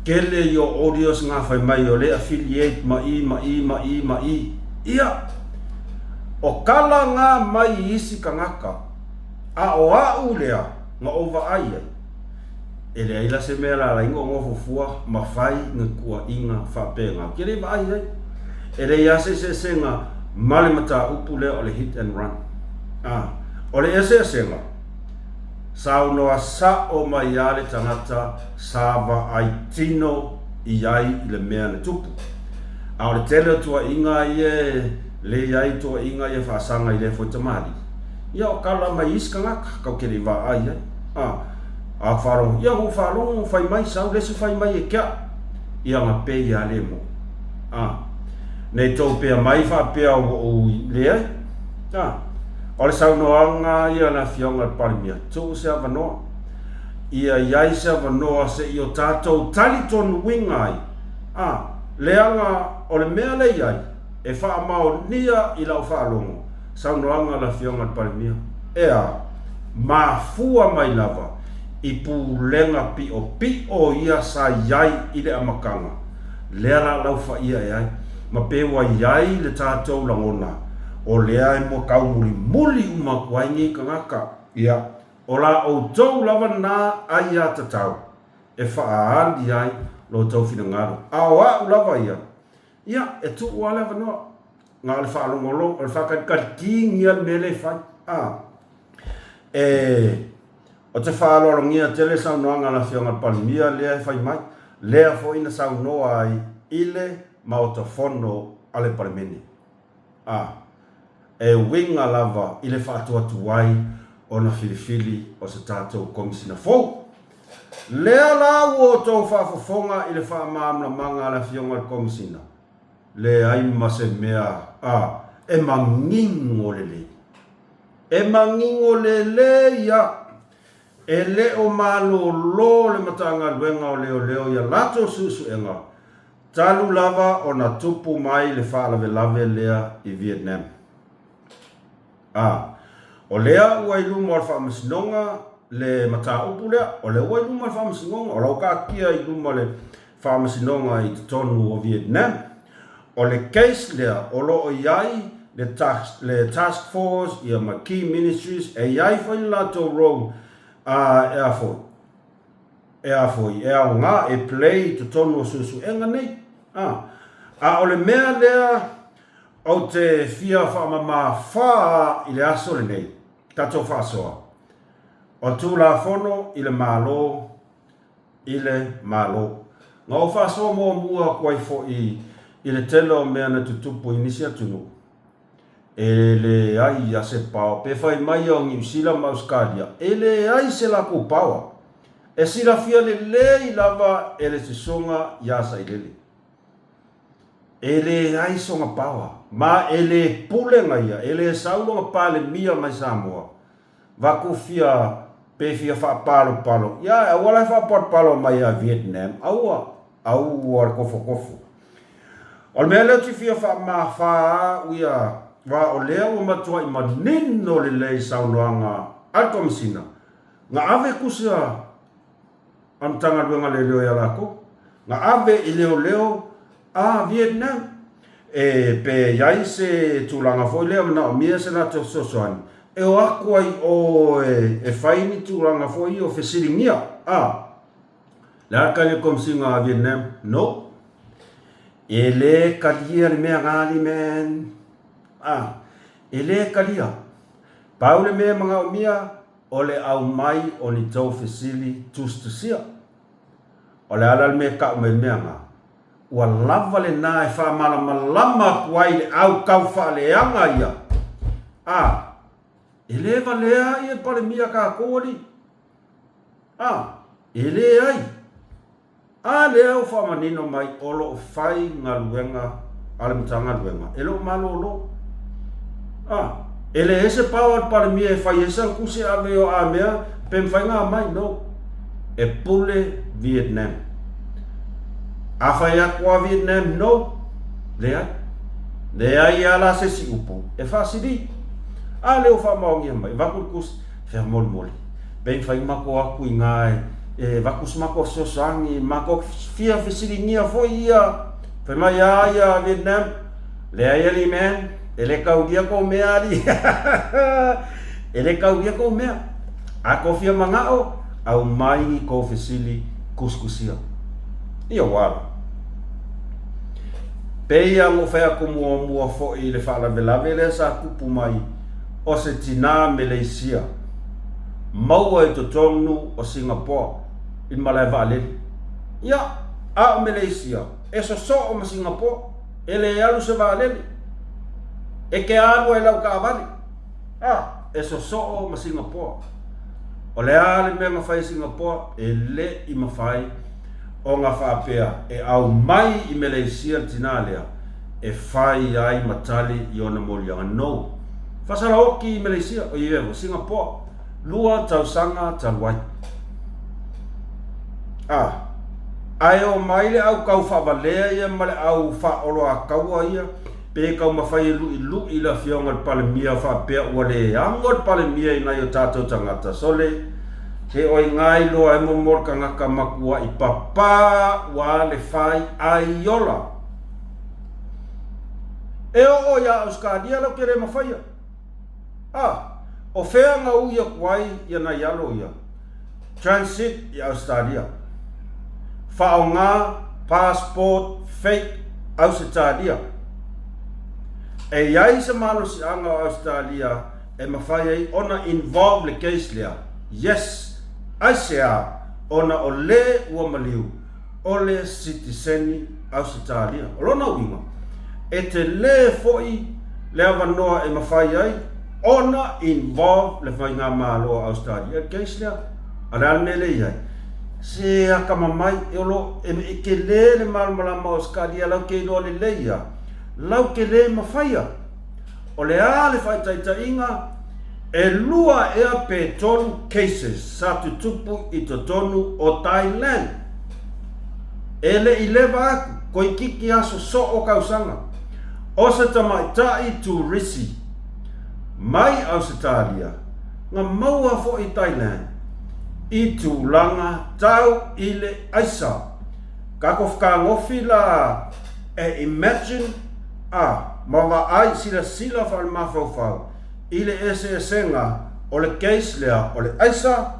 tele ia o audios nga fai mai o le affiliate ma i, ma i, ma i, ma i. Ia, o tala nga mai i isi tagata, a o a'u lea na ou vaai ai, E leai la se mea la laina o nofo fua ma fai ni tuuaiga faapena. Ou te le i vaai i ai. E leai lava se eseesega ma le mataupu lea o le hit and run. A, o le eseesega, saunoa sa'o mai lava le tagata sa vaai tino i ai i le mea na tupu. A o le tele o tuuaiga ia e leai tuuaiga ia faasaga i lea foi tamalii, ia o kala mai isi tagata, tatou te le i vaai i ai. A. A faalogo, ia ua faalogo fai mai sau le isi fai mai e kia. Ia nga pei a le mo. A. Nei tou pea mai faapea ua ou leai. A. O le saunoaga ia a le Afioga i le Palemia, tuu se avanoa. Ia i ai se avanoa se i o tatou talitonuina ai. A. Leaga o le mea le i ai, e faamaonia i lau faalogo, saunoaga a le Afioga i le Palemia, Ea, mafua mai lava i pulega piʻopiʻo ia sa i ai i le amataga, lea la laufaia e ai, ma pe ua i ai le tatou lagona, o lea e taumulimuli uma atu ai nei tagata, ia, o la outou lava na aiatatau e faaali ai lo outou finagalo, a o a'u lava ia, ia, e tuu lava le avanoa. Na o le faalogologo, o le faakalikalikigia le mea lea e fai. A, e, o te faaaloalogia tele saunoaga a le Afioga i le Palemia lea e fai mai, lea foi na saunoa ai i le Maota Fono a le Palemene. A, e uiga lava i le faatuatuai ona filifili o se tatou Komisina fou. Lea la ua outou faafofoga i le faamalamalamaga a le Afioga i le Komisina, Leai ma se mea a e manino lelei. E manino lelei a e le o malolo le Matagaluega o Leoleo ia latou suesuega talu lava ona tupu mai le faalavelave lea i Vietnam. A o lea ua i luma o le Faamasinoga le mataupu lea, o lea ua i luma o le Faamasinoga, o la ua taatia i luma le Faamasinoga i totonu o Vietnam. O le case lea o lo o i ai le le task force ia ma key ministries e i ai foi le latou role a e a foi e a foi e aoga e play i totonu o suesuega nei. A a o le mea lea ou te fia faamama fa i le aso lenei tatou faasoa o Tulafono i le Malo i le Malo. Na ou faasoa muamua atu ai foi i le tele o mea na tutupu i nisi atunuu, e leai a se power. Pe fai mai o Niu Sila ma Ausetalia, e leai se latou power. E silafia lelei lava e le Susuga ia Sailele. E leai sona power, ma e le pulega ia, e le sau lona Palemia mai Samoa Vaku fia pe fia faapalopalo ia aua la e faapalopalo mai ia Vietnam aua aua le kofokofo. O le mea lea ou te fia faamafa au ia wa o lea ua matuai manino lelei saunoaga a le Komesina na ave kusa a Matagaluega Leoleo ia lakou, na ave i leoleo a Vietnam. E pe i ai se tulaga foi lea manaomia se latou fesoasoani, e o atu ai i o e fai ni tulaga foi ia o fesiligia. A, le a le tali a le Komesina a Vietnam? No. E le talia le mea na man. A, e le talia. Pau le mea e manaomia, O le aumai o ni tou fesili tusitusia. O le a la le mea e kau mai i le mea na? Ua lava lena e faamalamalama atu ai le au tau faaleaga ia. A, e le valea ai e Palemia tatou alii. A, e leai. A lea ua faamanino mai o lo o fai galuega a le Matagaluega e le o malolo. A, e leai se power a le Palemia e fai ai sana tusi e ave i o a mea pe mafai ona aumai, no. E pule Vietnam. A fai atu a Vietnam no, leai. Leai a la se isi upu e faasili. A lea ua faamaonia mai, avatu le tusi, faamolemole. Pe mafai ona matou atu i ina e avatu se matou fesoasoani, matou fia fesiligia foi ia, fai mai a ia Vietnam, leai alii man, e le taulia tou mea alii. E le taulia tou mea. A tou fia manao, aumai ni tou fesili kusikusia. Ia ua ala. Pei lava ona ou fai atu muamua foi i le faalavelave lea sa tupu mai o se tinā Meleisia maua i totonu o Singapoa i le malae vaalele. Ia, a o Meleisia, e sosoo ma Singapoa, e le alu se vaalele. E te alu ai i lau taavale. A, e sosoo ma Singapoa. O le a le mea na fai e Singapoa? E le i mafai ona faapea e aumai i Meleisia le tinā lea e fai ai ma tali i ona moliaga. No. Faasalaoti i Meleisia, o i Singapoa, lua tausaga talu ai. A, ae omai le au tau faavalea ia ma le au faaoloataua ia, pe taumafai e luʻiluʻi le Afioga i le Palemia faapea ua le ano le Palemia i nai o tatou tagata. Sole, he oiga iloa e momo le tagata matuaʻi papā ua le fai ai ola. E oo iā Ausetalia lau te le mafaia. A, o fea na ui atu ai ia nai alo ia? Transit i Ausetalia. Faaaoga passport fake Ausetalia. E i ai se malosiaga o Ausetalia e mafai ai ona involve le case lea? Yes. Aisea? Ona o le ua maliu. o le sitiseni Ausetalia. O lona uiga, e telē foi le avanoa e mafai ai ona involve le Faigamalo a Ausetalia i le case lea. A o le a le mea lea e i ai? Se akamamai, e olo, e telē le malamalama o Ausetalia lau te iloa lelei ia, lau te le mafaia. O le a le faitaitaiga? E lua ea pe tolu cases sa tutupu i totonu o Thailand. E le i leva atu, toeitiiti aso soo tausaga, o se tamaitai turisi mai Ausetalia na maua foi i Thailand i tulaga tau i le aisa. Tatou fkanofi la e imagine a ma vaai silasila faalemafaufau i le eseesega o le case lea o le aisa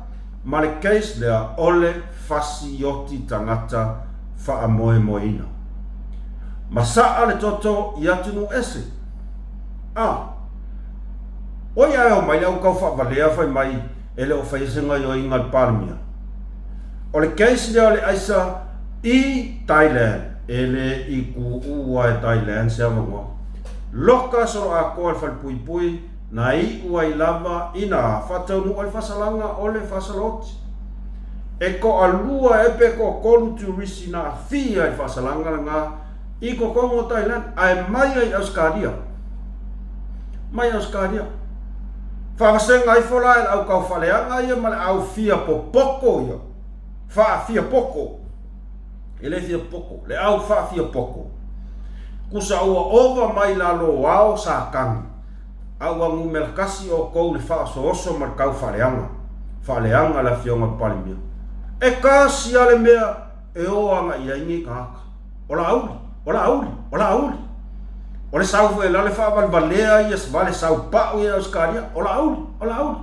ma le case lea o le fasioti tagata faamoemoeina. Masaa le toto i atunuu ese. A. Oi ae omai le au tau faavalea fai mai e le o faia se gaioiga a le Palemia. O le case lea o le aisa i Thailand, e le i tuua e Thailand se avanoa. Loka soloatoa le falepuipui na iu ai lava ina faataunuu ai le faasalaga o le faasalaoti. E toalua ea pe toatolu turisi na afia i le faasalaga lena i totonu o Thailand ae mai ai i Ausetalia. Mai Ausetalia. Faavasega ifo la e le au taufaaleaga ia ma le au fia popoto ia. Faafia poto. E le fia poto. Le au faafia poto. Kusa ua ova mai lalo o ao Satani, a ua numera kasi outou i le faaosooso ma le taufaaleaga. Faaleaga le Afioga i le Palemia. E kasi lava le mea e o agai ai nei tagata. O Laauli, o Laauli, o Laauli. O le sau foi la le faavalevalea ia vale sau pau ia i Ausetalia, o Laauli, o Laauli.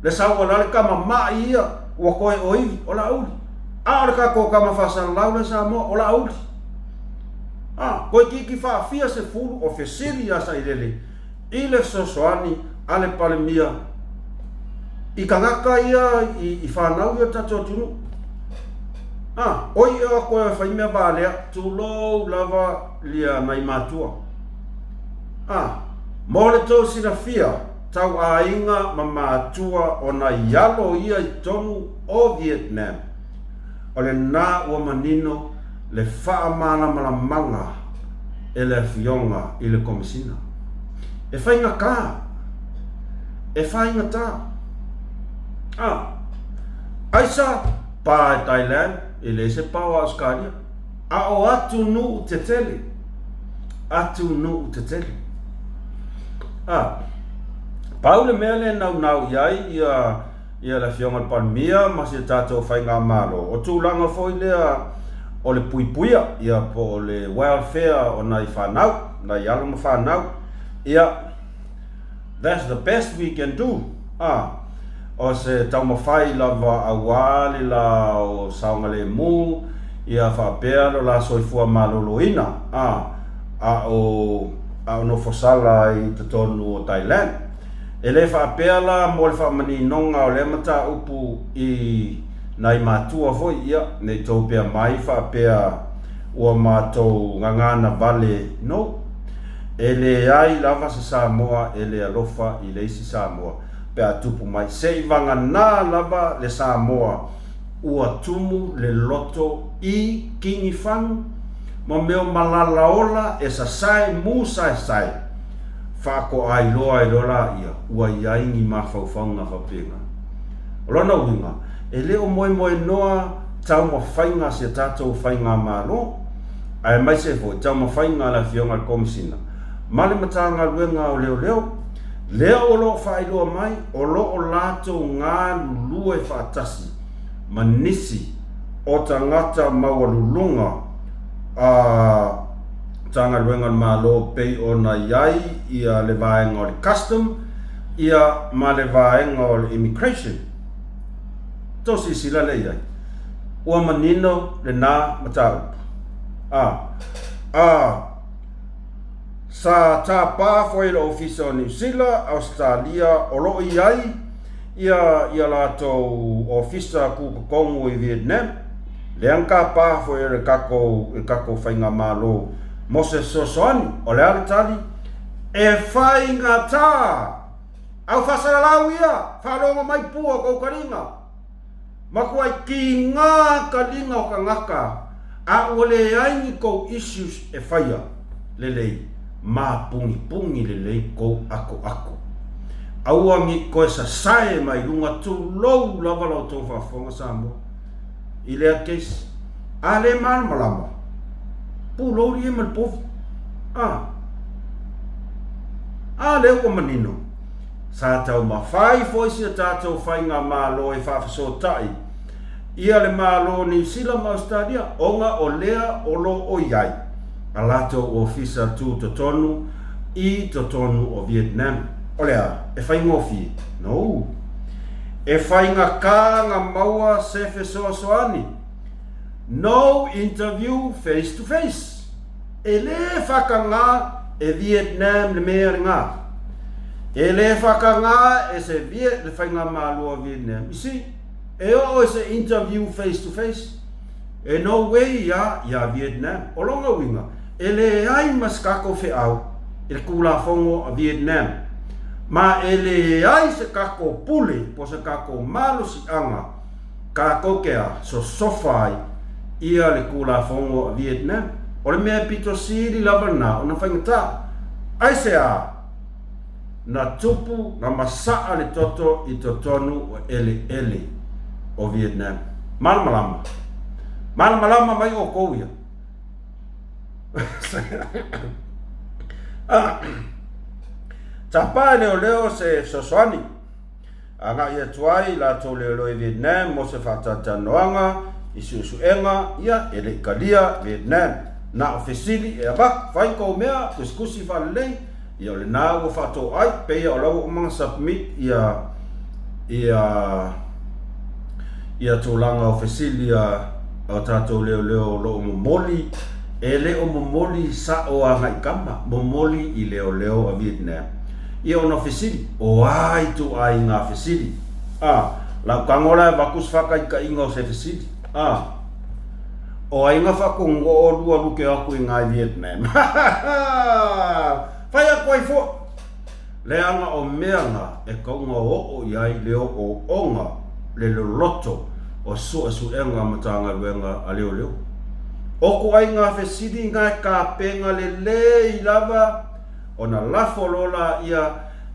Le sau a la le tama mai ia ua toe oivi, o Laauli. A o le tatou tama faasalalau la i Samoa, o Laauli. A, toeitiiti faafia sefulu o fesili ia Sailele i le fesoasoani a le Palemia i tagata ia i fanau ia o le tatou atunuu. A, oi ea koe fai mea valea, tulou lava lia nai matua. A, mo le tou silafia, tau aiga ma matua o nai alo ia i totonu o Vietnam. O lena ua manino le faamalamalamaga e le Afioga i le Komesina. E faigata. E faigata. A, aisa pa e Thailand, e leai se pa o Ausekalia. A o atunuu tetele. Atunuu tetele. A, pau le mea lea e naunau i ai ia ia le Afioga i le Palemia ma si a tatou Faigamalo, o tulaga foi lea o le puipuia, ia po o le welfare o nai fanau, nai alo ma fanau, ia, that's the best we can do, a, o se taumafai lava aua le la o saogalemu, ia faapea lo la soifua maloloina, a, a o, a o nofosala i totonu o Thailand. E le faapea la mo le faamaninoga o lea mataupu i nai matua foi, ia, ne i tou pea mai faapea ua matou gagana vale, no. E leai lava se Samoa e le alofa i le isi Samoa pe a tupu mai. Se i vagana lava le Samoa ua tumu le loto i Kinifagu ma mea o malalaola e sasae mu saesae. Faakoaailoa ai loa laia ua i ai ni mafaufauga faapena. O lona uiga, e le o moemoenoa taumafaiga a si a tatou Faigamalo, aemaise foi taumafaiga a le Afioga i le Komesina ma le Matagaluega o Leoleo, lea o lo o faailoa mai o lo o latou galulue faatasi ma nisi o tagata maualuluga a Matagaluega a le Malo pei ona i ai ia le vaega o le Custom ia ma le vaega o le Immigration. Tou silasila lea i ai. Ua manino lena mataupu. A. A. Sa tapa foi le Ofisa o Niu Sila, Ausetalia o lo o i ai ia ia latou ofisa tutotonu i Vietnam, lea na tapa foi e le tatou le tatou faigamalo mo se fesoasoani. O le a le tali? E faigata! Au faasalalau ia, faalogo mai pua o kou taliga. Matuai tiga taliga o tagata a ua leai ni tou issues e faia lelei, mapunipuni lelei tou atoato. Aua ni toe sasae mai luga tulou lava la outou faafofoga Samoa i lea case. A le malamalama, pulou lie ma le povi. A. A lea ua manino. Sa taumafai foi si a tatou faigamalo e faafesootai ia le Malo o Niu Sila ma Ausetalia ona o lea o lo o i ai a latou ofisa tutotonu i totonu o Vietnam. O le a? E faigofie? No. E faigata na maua se fesoasoani. No interview face to face. E le whakangā e Vietnam le mea lena. E le whakangā e se Viet le Faigamalo a Vietnam. You see, e oo i se interview face to face, e no way ia iā Vietnam. O lona uiga, e leai ma se tatou feau i le Tulafono a Vietnam. Ma e leai se tatou pule po o se tatou malosiaga Kākou ke a sosofa ai ia le Tulafono a Vietnam. O le mea e pito sili lava lena ona faigata. Aisea? Na tupu, na masaa le toto i totonu o eleele o Vietnam. Malamalama. Malamalama mai oukou ia. Tapa e leoleo se fesoasoani. Agai atu ai latou leoleo i Vietnam mo se faatalatalanoaga i suesuega, ia, e le i kalia Vietnam. Na o fesili e avatu, fai kou mea, tusitusi faalelei, ia o lena ua faatoai, peia o la ua uma ona submit ia, ia, ia tulaga o fesili a, a tatou leoleo o lo o momoli, e le o momoli sao agai i kama, momoli i leoleo a Vietnam. Ia ona fesili, o a ituaiga fesili? A, lau tago la e avatu se faataitaiga o se fesili. A. O ai nga whakongo o lua luke aku i ngai Vietnam. Whai aku ai fo! Leaga o mea nga e kaunga oo i ai le ooonga le loloto o suesuega Matagaluega a Leoleo. O ku ai nga fesili nga e kapenga lelei lava ona lafo lola ia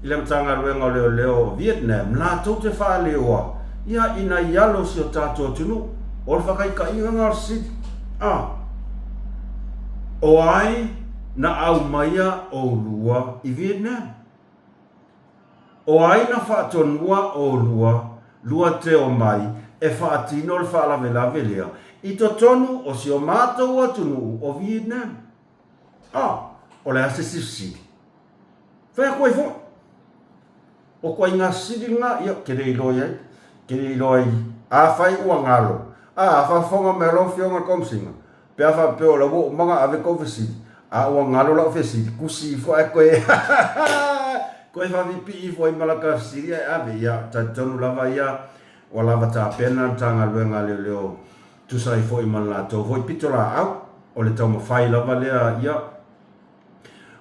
i le Matagaluega o Leoleo o Vietnam latou te faaleoa ia ina i alo si o tatou atunuu o le whakaikaiga nga o le sili. A. O ai na aumaia oulua i Vietnam? O ai na faatonua oulua lua te omai e faatino le faalavelave lea i totonu o si o matou atunuu o Vietnam? A, o le a se fesili? Fai atu ai foi. O ituaiga sili lena, ia, ou te le iloa i ai. Ou te le iloa i, afai ua galo, a, a faafofoga mai lau Afioga i le Komesina, Pe a faapea o la ua uma ona ave kou fesili, a ua galo lau fesili, kusi ifo ae koe koe faapipii ifo ai ma laka fesili ae ave. Ia, talitonu lava ia ua lava tapena le Matagaluega a Leoleo tusa ai foi ma le latou foi pitolaau. O le taumafai lava lea, ia,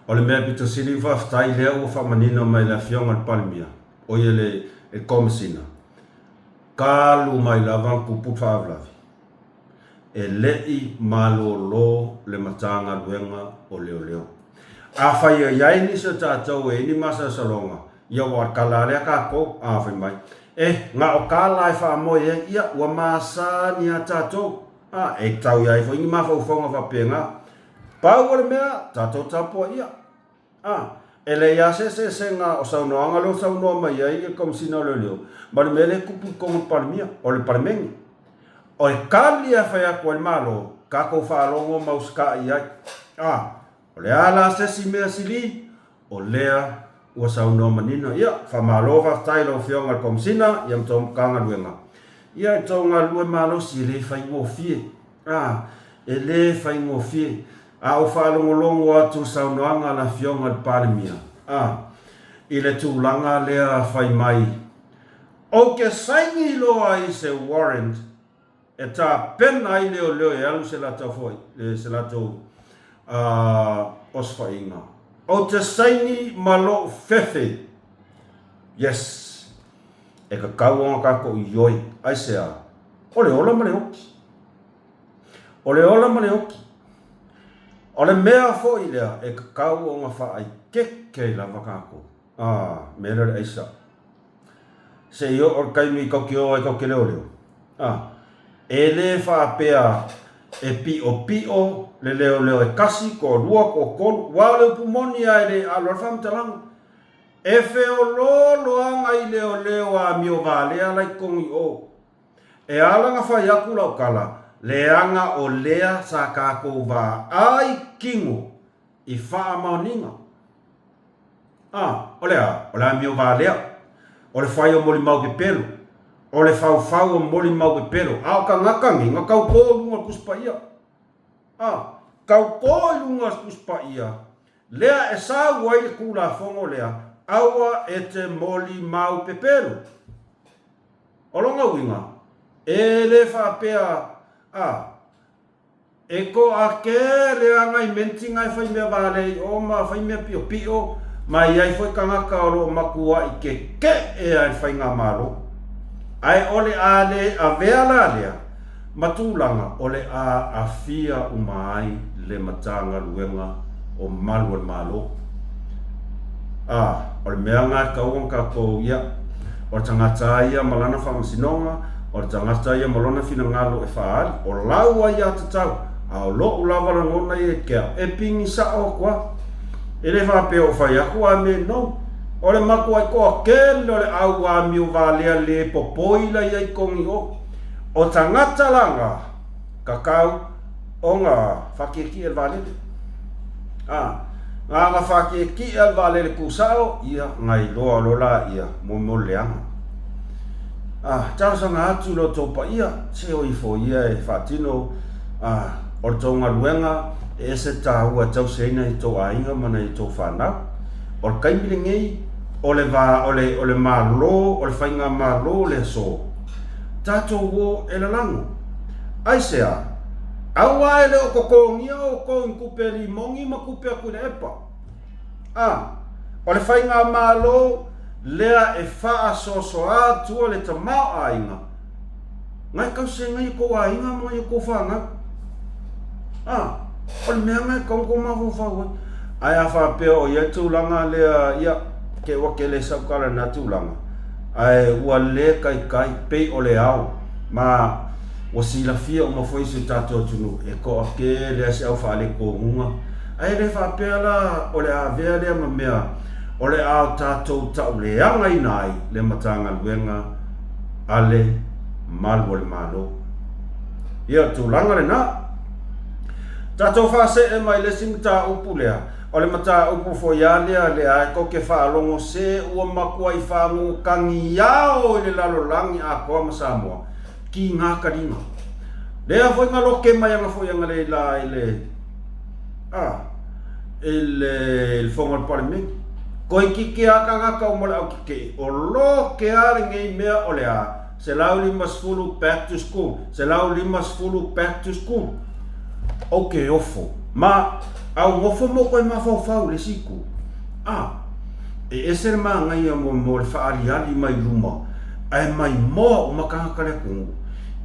o le mea pito sili faafetai lea ua faamanino mai e le Afioga i le Palemia, o ia le Komesina, talu mai lava ona tupu le faalavelave. E leʻi malōlō le Matagaluega o Leoleo. Afai e iai nisi o tatou e i ai ni masalosaloga, ia ua kala lea kakou, a fai mai, Eh, na o ka la e faamoe ai, ia, ua masani a tatou. A, e tau iai foi ni mafaufauga faapena. Pau o le mea, tatou tapuaia. A, e leai lava se eseesega o saunoaga lea ua saunoa mai ai le Komesina o Leoleo ma le mea lea e tupu i totonu o le Palemia, o le Palemene. O le tali lava e fai atu ai le Malo, tatou faalogo ma usitai i ai. A, o le a la se isi mea sili? O lea ua saunoa manino. Ia, faamalo faafetai i lau Afioga i le Komesina ia ma tou Matagaluega. Ia, e tou galulue malosi e le faigofie. A, e le faigofie. A ou faalogologo atu i saunoaga a le Afioga i le Palemia, a, i le tulaga lea fai mai, Ou te saini loa i se warrant e tapena ai leoleo e alu se latou foi, se latou osofaiga. Ou te saini ma lou fefe. Yes. E tatau ona tatou ioe. Aisea? O le ola ma le oki. O le ola ma le oki. O le mea foi lea e tatau ona faaeteete ai lava tatou. A, mea lea o le aisa. Se i oo le taimi tou te o ai tou te leoleo. A, e le faapea e piʻopiʻo le leoleo e kasi, toalua, toatolu, aua o le upu moni lava e le alo ai le faamatalaga. E feoloolo lava nai leoleo amio valea la i totonu i o. E ala na fai atu lau tala, leaga o lea sa tatou vaai kino i faamaoniga. A, o le a? O le amio valea. O le fai o molimau pepelo. O le faufau o molimau pepelo. A o tagata nei, na tautō i luga o le Tusi Paia. A, tautō i luga o le Tusi Paia, lea e sau ai le Tulafono lea, aua e te molimau pepelo. O lona uiga, e le faapea, a, e toatele lava nai menti na e fai mea valea i o ma fai mea piopio, ma e i ai foi tagata o lo o matuai kekeʻe lava i le faigamalo. Ae o le a le avea la lea ma tulaga o le a aafia uma ai le Matagaluega o Malu o le Malo. A, o le mea na e tatau ona tatou, ia, o le tagata lava ia ma lana faamasinoga, o le tagata ia ma lona finagalo e faaali, o lau aiatatau, a o loʻu lava lagona ia i te au, e pigi sao atu lava. E le faapea o fai atu a me no. O le matuai toatele o le au amio valea le popoi la ia i totonu i o. O tagata la na, tatau ona faakiekie le vaalele. A, na ona faakiekie le vaalele tu sao, ia, na iloa loa laia mo mo le leaga. A, talosaga atu i lo outou paia, se o ifo ia e faatino, a, o le tou galuega e ese taua e tausiaina i tou aiga ma nai tou fanau. O le taimi lenei, o le va, o le, o le Malo, o le faigamalo le aso, tatou o e lalago. Aisea? Aua e le o totogia outou i tupe limogi ma tupe atuilaepa. A, o le faigamalo lea e faasoasoa atua le tamaoaiga, na e tausi ai nai o tou aiga ma nai o tou fanau. A, o le mea na e tatau ona tou mafaufau ai. Ae a faapea o i ai le tulaga lea, ia, te ua tele sau tala i lena tulaga, ae ua le taitai, pei o le ao, ma ua silafia uma foi e si o tatou atunuu, e toatele lava se au faaletonuga, ae le faapea la o le a avea lea ma mea o le a o tatou tauleagaina ai le Matagaluega a le Malu o le Malo. Ia, o le tulaga lena. Tatou faasee mai le isi mataupu lea, o le mataupu foi a lea lea e tou te faalogo se ua matuai faagotagiao i le lalolagi atoa ma Samoa, kiga taliga. Lea foi na loke mai ana foi analeila i le a i le fono a le Palemene. Toeitiiti a tagata uma o le au tetee, o loke a lenei mea o le a 150 back to school, 150 back to school. Ou te ofo, ma au nofo ma ou toe mafaufau i le isi itu. A, e ese le manaia mo, mo le faaaliali mai luma, ae maimoa uma tagata le atunuu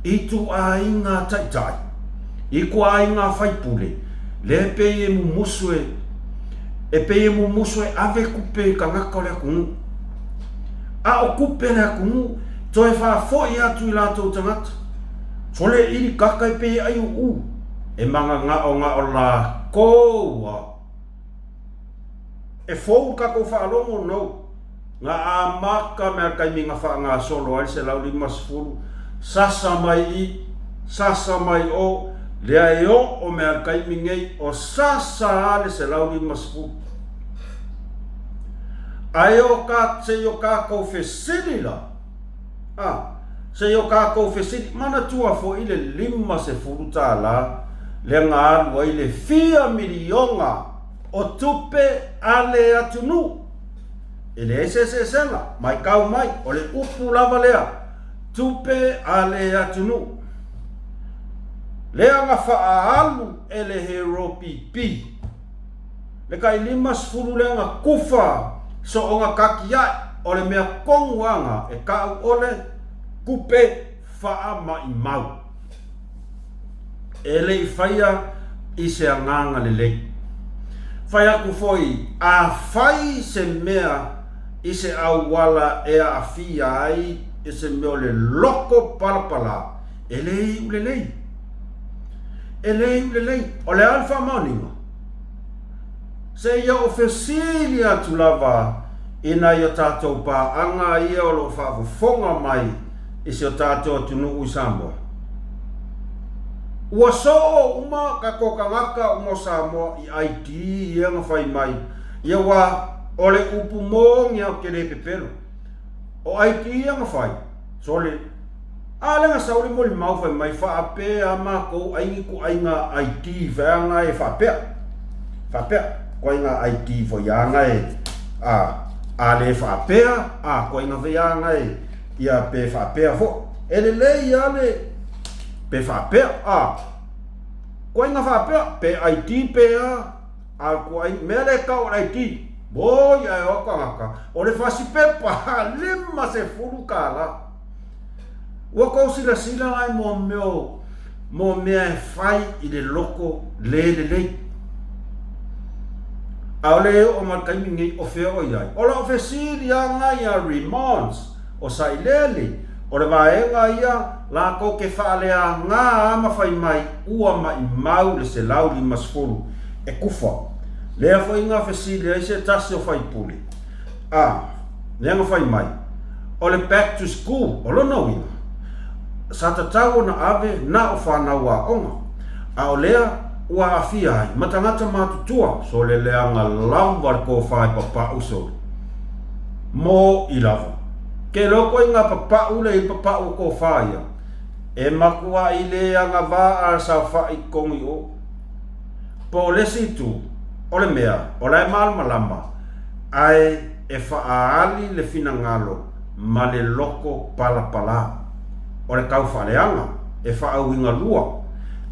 i ituaiga taitai, i ituaiga faipule, lea e pei e mumusu e, e pei e mumusu e ave tupe i tagata o le atunuu. A o tupe a le atunuu, toe faafoi atu i latou tagata. Sole ʻili kaka e pei e ʻai ʻuʻu, e magagaʻogaʻo lākou a e fou le kakou faalogo nou. Nga amaka mea taimi nga faagasolo ai le 150, sasa mai i, sasa mai o, lea e oo mea taimi nei o sasa a le 150. Ae o ka, se i o kakou fesili la, a, se i o kakou fesili, manatua foi le 50 tālā lea nga alu ai le fia miliona o tupe a le atunuu. E leai se eseesega, maitau mai, o le upu lava lea, tupe a le atunuu. Lea na faaalu e le Hero PP le tai 50 lea na kufa soona tatiae, o le mea tonu lava na e tau o le tupe faamaimau. E le i faia i se agaga lelei. Fai atu foi, a fai se mea i se auala e aafia ai i se mea o le loko palapala, e le iu lelei. E le iu lelei. O le a le faamaoniga? Seia ou fesili atu lava i nai o tatou paaga ia o lo o faafofoga mai i si o tatou atunuu i Samoa. Ua soo uma tatou tagata uma o Samoa i ID ia na fai mai, ia ua o le upu moni a ou te le pepelo. O ID ia na fai, sole, A lea na sau le molimau fai mai faapea a makou ai ni ituaiga ID feaga e faapea. Faapea, ituaiga ID foi aga e a a le faapea a ituaiga foi aga e ia pe faapea foi. E lelei a le pe faapea a ituaiga faapea pe ID pe a a ituaiga mea lea e tau o le ID. Oi ae o tagata o le fasi pepa 50 tala. Ua tou silasila la i mo mea mo mea e fai i le loko le lelei. ʻAʻole e oo mai le taimi nei o fea o i ai. O lau fesili lava ia Remons o Sailele, o le vaega ia latou te faaleaga a ma fai mai ua maʻimau le 150 e kufa. Lea foi na fesili ai se tasi o faipule. A, lea na fai mai, o le back to school, o lona uiga, sa tatau ona ave na o fanau aoga, a o lea ua aafia ai ma tagata matutua, sole leaga lava le tofa e papau sole. Moʻi lava. Ke loko i nga papau le i papau o tofa ia, e makuaʻi le agavaa a saofaʻi tonu i o. Po o le isi itu, o le mea, o la e malamalama, ae e faaali le finagalo ma le loko palapala. O le taufaaleaga, e faauiga lua.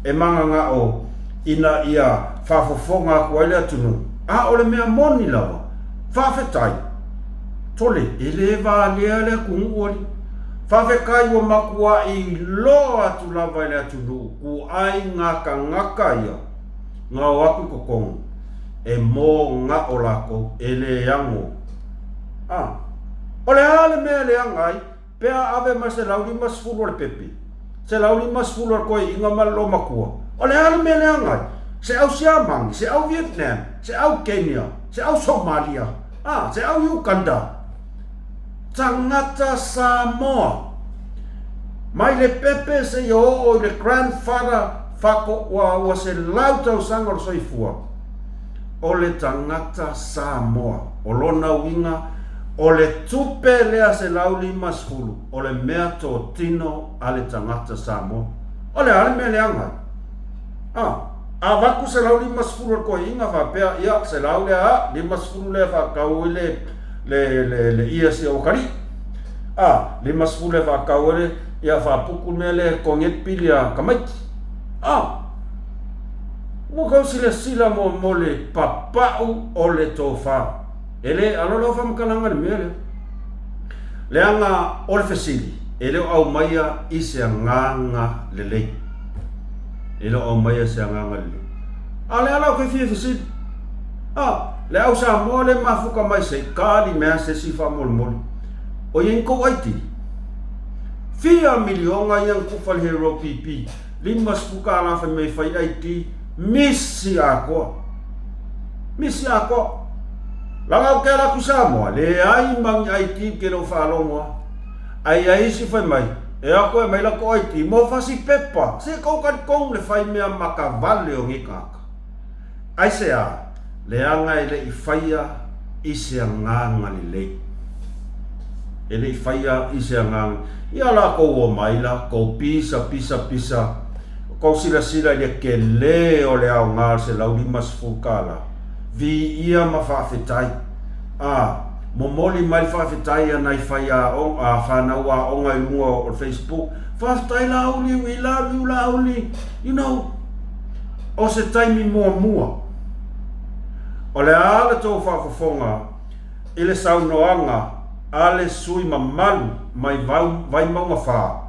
e magagao ina ia faafofoga aku ai le atunuu, a o le mea moni lava, faafetai, tole, e le valea le atunuu alii. Faafetai ua matuai iloa atu lava i le atunuu kuai ngā tagata ia nga o atu i totonu e mogao latou, e le ano. A, o le a le mea e leaga ai? Pe a ave ma le 150 o le pepe, 150 o le toeaina ma le loomatua, o le a le mea leaga ai? Se au Siamani, se au Vietnam, se au Kenya, se au Somalia, a, se au Uganda. Tagata Samoa. Mai le pepe seia oo i le grandfather fako ua ua 100 tausaga o le soifua. O le tagata Samoa. O lona uiga, o le tupe lea 150, o le mea totino a le tagata Samoa. O le a le mea leaga ai? A, avatu 150 o le toeaina faapea, ia, 100 lea a, 50 lea faatau ai le, le, le, le ia si au atalii. A, 50 lea faatau ai le, ia faaputu le mea lea e totogi ai le pili a tamaiti. A, Ua tau silasila mo, mo le papau o le tofa. E le alo lau faamatalaga i le mea lea. Leaga o le fesili, e le o aumaia i se agaga lelei. E le o aumaia i se agaga lelei. A o le ala ou te fia fesili, a, le au Samoa lea e mafuta mai se i kali mea se isi faamolemole. O i ai ni tou ID? Fia miliona ia na tufa i le Hero PP. 50 tala fai mai fai ID misi atoa. Misi atoa. Laga ou te ala atu i Samoa, leai ma ni ID ou te le o faalogo a. Ae i ai isi fai mai, e o atu e aumai latou ID mo fasi pepa. Se tou talitonu le fai mea matavale o nei tagata. Aisea? Leaga e le i faia i se agaga lelei. E le i faia i se agaga. Ia lakou o mai la, kou pisa, pisa, pisa, kou silasila i le kelē o le aoga o le 150 kālā. Viia ma faafetai. A, momoli mai le faafetai a nai faiaoga, a fanau aoga i luga o le Facebook, Faafetai Laauli, we love you Laauli, you know. O se taimi muamua, o le a le tou faafofoga i le saunoaga a le sui mamalu mai Vaimauga 4,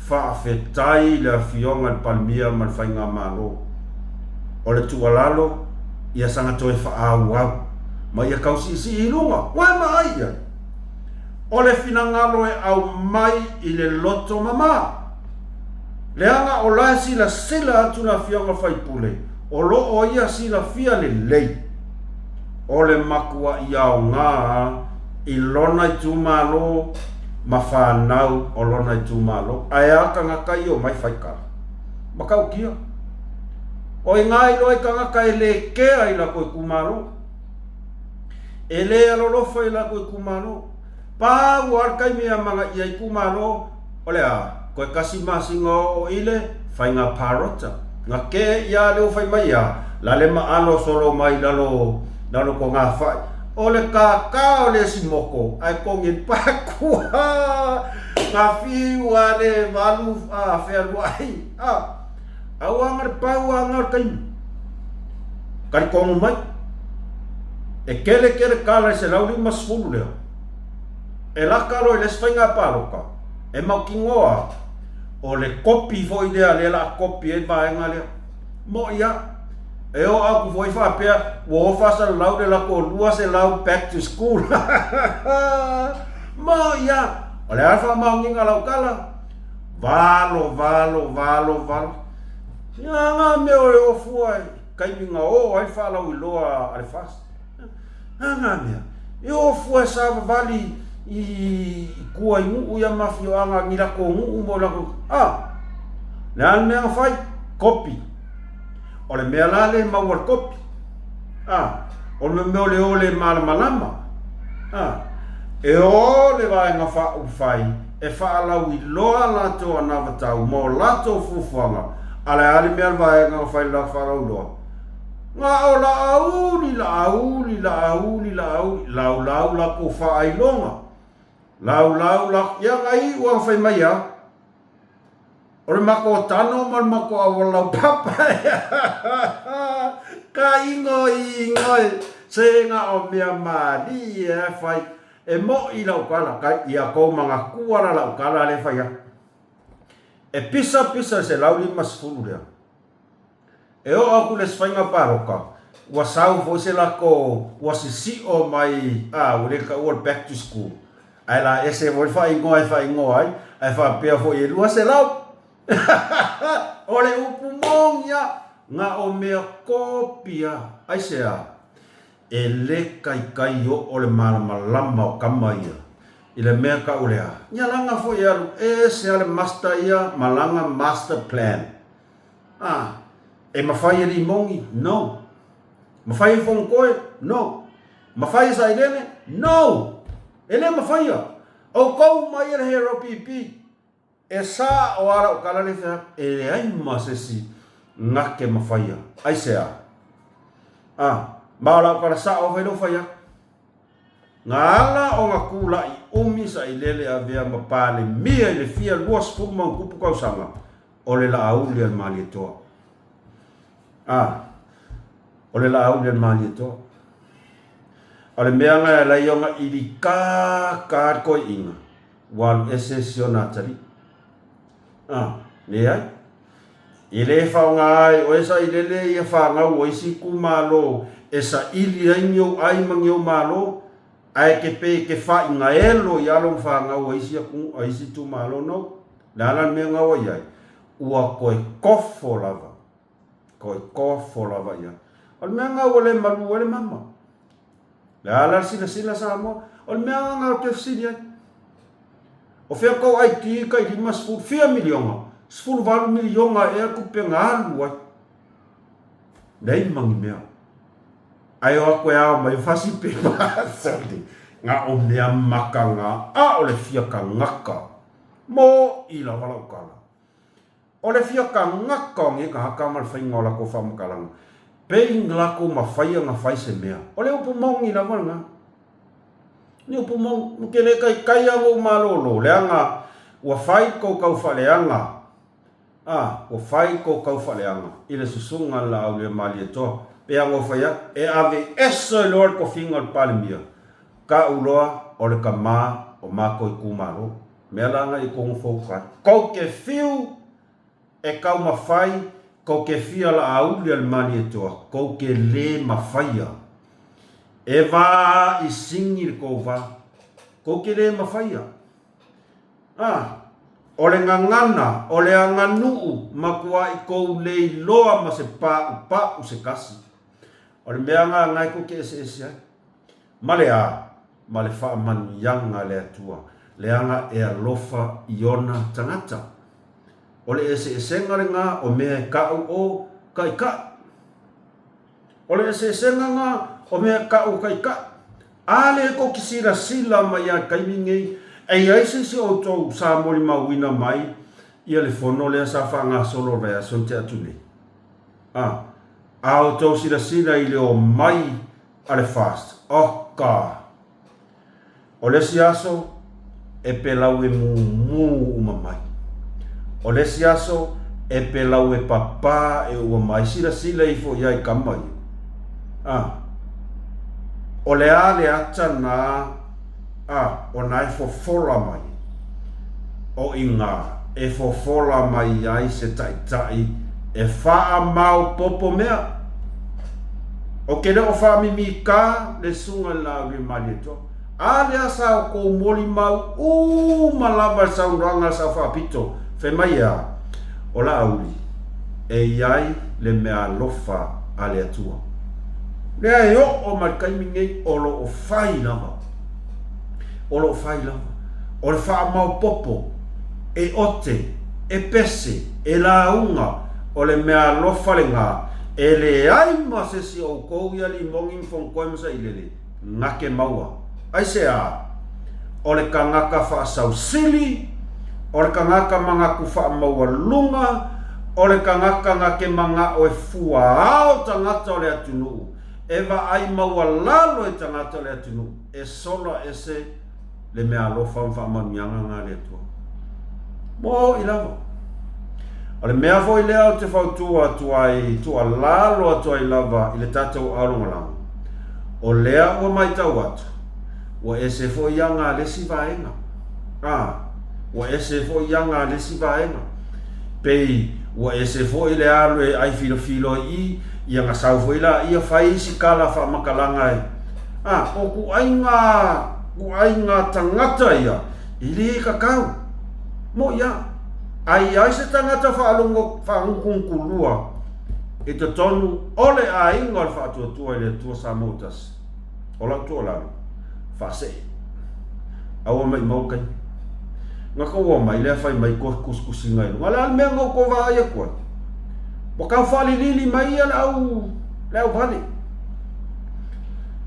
faafetai i le Afioga i le Palemia ma le Faigamalo. O le tuualalo, ia saga toe faaauau ma ia tausiisii i luga, ua e maai i ai. O le finagalo e aumai i le loto mama. Leaga o la e silasila atu le afioga faipule, o lo o ia silafia lelei, o le matuaʻi aoga i lona itumalo ma fanau o lona itumalo. Ae a tagata ia omai fai tala? Matautia. O i ngā iloa i tagata e le kea i latou itumalo. E le alolofa i latou itumalo. Pau a le taimi a manaia itumalo, O le a? Koe kasi masina oo ile faiga parota. Nga ke ia le fai mai ia, la le ma alo solo mai lalo lalo ko nga fai. O le kaka o le esi moko, ai kongi pakua. Nga fiu a le valu a fealuai. A, aua nga le pau a nga o le taimi. Kari kongo mai. E kele kele kala i 150 lea. E laka loa i le isi faiga palota, e mautinoa o le kopi foi lea lea la kopi ai le vaega lea. Moʻi a. E oo aku foi faapea ua o faasalalau le lako 200 back to school. Moʻi a. O le a le faamaoniga o lau tala? Valo, valo, valo, valo. Ia ngā mea o e ofua i taimi na oo ai le faalauiloa a le FAST. A ngā mea, e o fua e savavali i kua i Nuu ia ma afioaga ni lako nuu mo lako, a, le a le mea na fai? Kopi. O le mea la le maua le kopi. A, o le mea o le o le malamalama. A, e o le vaega faaupufai e faalauiloa latou anavatau ma o latou fuafuaga, a le a le mea le vaega na fai le latou faalauiloa? Nga o Laauli, Laauli, Laauli, Laauli, laulau lakou faailoga, laulau la, ia nga iu a fai mai a. O le makou tano ma le makou auala laupapa ka ingoingoi se ga o mea malie a fai e moʻi lau kala kai ia kou magakua la lau kala le fai atu. E pisa pisa le 150 lea. E oo aku i le isi faiga paloka, ua sau foi se lako ua sisiʻo mai, a, ua le taua o le back to school, ae la ese foi le faaigoa e faaigoa ai, ae faapea foi e 200. O le upu moni lava, na o mea kopi lava. Aisea? E le kaikai oo le malamalama o kama ia i le mea kau lea. Ia laga foi e alu ese lava le master ia ma lana master plan. A, e mafai e Limogi? No. Mafai e Fonotoe? No. Mafai e Sailele? No! E le mafaia. Outou uma ia le Hero PP, e sa o a lau kala le fea, e leai ma se isi gake mafaia. Aisea? A, ma o lau kala sao fai lou fai atu. Nga ala o nga kulaʻi umi sailele avea ma Palemia i le fia 20 ma ona tupu tausaga, O le Laauli a le Malietoa. A, o le Laauli a le Malietoa. O le mea nga e alai ona ili ka ka le koiina, ua alu ese si ona atalii. A, leai. E le faoga ai oe sailele ia fanau o isi itumalo e saili ai ni ou ai ma ni ou malo, ae ke pe ke faaigaelo i alo ma fanau a isi atunuu a isi itumalo no. Le a la le mea na ua i ai? Ua toe kofo lava. Toe kofo lava i ai. O le mea na ua le malu ai le mama. Le a la le silasila Samoa? O le mea na ou te fesili ai. O fea kou ID kai 50, fia miliona? 18 miliona ea tupe na alu ai. Leai ma ni mea. Ae o atu e ao mai o fasi pepa sole. Nga o mea maka nga a o le fia kangaka. Moʻi lava lau tala. O le fia kangaka o nei kahaka ma le faiga o lakou faamatalaga, pei lakou mafaia na fai se mea. O le upu moni lava lena. Ni upu moni, ou te le taitai lava ou malōlō, leaga ua fai kou taufaaleaga A, ua fai kou taufaaleaga i le susuga a le Laauliamalietoa, pe a ua fai atu, e ave ese loa le tofiga o le Palemia, ka'u loa o le kamā o matou itumalo. Mea la na i kou nofo uka ai. Kou te fiu e taumafai, kou te fia laauli a le Malietoa, kou te lē mafaia. E vā i sigi le kou vā, kou te lē mafaia. A, o le gagana, o le aganuu, makuaʻi kou lei loa ma se paʻupaʻu se kasi. O le mea ga gae kou ke eseese ai. Ma le a? Ma le faamanuiaga a le Atua, leaga e alofa i ona tagata. O le eseesega lega o mea e kaʻu o kaʻikaʻi. O le eseesega ga o mea e kaʻu o kaʻikaʻi. A le kou ke silasila mai ia taimi nei, e i ai se isi o outou sa molimauina mai ia le fono lea sa faagasolo o le vaiaso na tea atu nei? A, a outou silasila i le omai a le FAST, oka! O le isi aso, e pelau e mumu uma mai. O le isi aso, e pelau e papā e ua mai. Silasila ifo i ai kama ia. A, o le a le ata na a, o na e fofola mai. O inā e fofola mai ai se taʻitaʻi e faamaopopo mea. O ke leo faamimikā le susuga i le Laauli Malietoa. A lea sa o kou molimau uma lava i le saunoaga a le Sao Faapito, fai mai ea, O Laauli, e i ai le meaalofa a le Atua. Lea e oo mai le taimi nei o lo o fai lava. O lo o fai lava. O le faamaopopo, e ote, e pese, e lauga, o le meaalofa lena, e leai ma se isi o outou ia Limogi ma Fonotoe ma Sailele, gake maua. Aisea? O le kangaka faasausili, o le kangaka manatu faamaualuga, o le kangaka gake manao e fuaao tagata o le atunuu, e vaai maualalo i tagata o le atunuu, e sola ese le meaalofa ma faamanuiaga na a le Atua. Moʻi lava. O le mea foi lea ou te fautua atu ai, tuualalo atu ai lava i le tatou aulogalago, o lea ua matau atu, ua ese foi aga a le isi vaega. A, ua ese foi aga a le isi vaega. Pei ua ese foi le alu e ai filofilo i i, ia na sau foi laia fai isi kala faamatalaga e, a, o kuaiga, kuaiga tagata ia, e le tatau. Moʻi a. A i ai se tagata faalogo faagutugutu i totonu o le aiga o le Faatuatua i le Atua Samoa ua Tasi, o lau tuualalo, faasee. Aua maimau le taimi. Na tou omai lea fai mai tusitusiga i luga. O le a le mea na outou vaai atu ai? Ua tau faalilili mai ia le au, le au vale.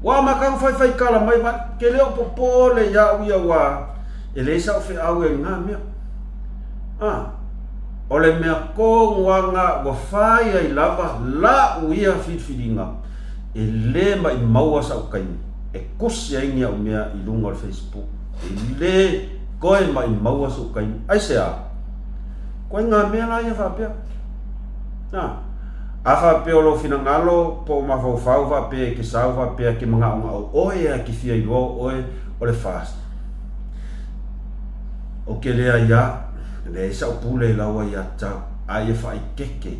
Ua amata ona faifaitala mai vale. Ke le o popole ia'u ia ua e leai sa'u feau i lena mea. A, o le mea tonu lava ua fai ai lava la'u ia filifiliga, e le maimaua sa'u taimi e tusi ai ni a'u mea i luga o le Facebook. E le toe maimaua so'u taimi. Aisea? Koe ngā mea la ia faapea. A, a faapea o lou finagalo po o mafaufau faapea e ke sau faapea ke manaʻonaʻo ʻoe a ke fia iloa ʻoe o le fast. O ke leai a, leai sa'u pule i lau aiatatau, a ia faaikeke,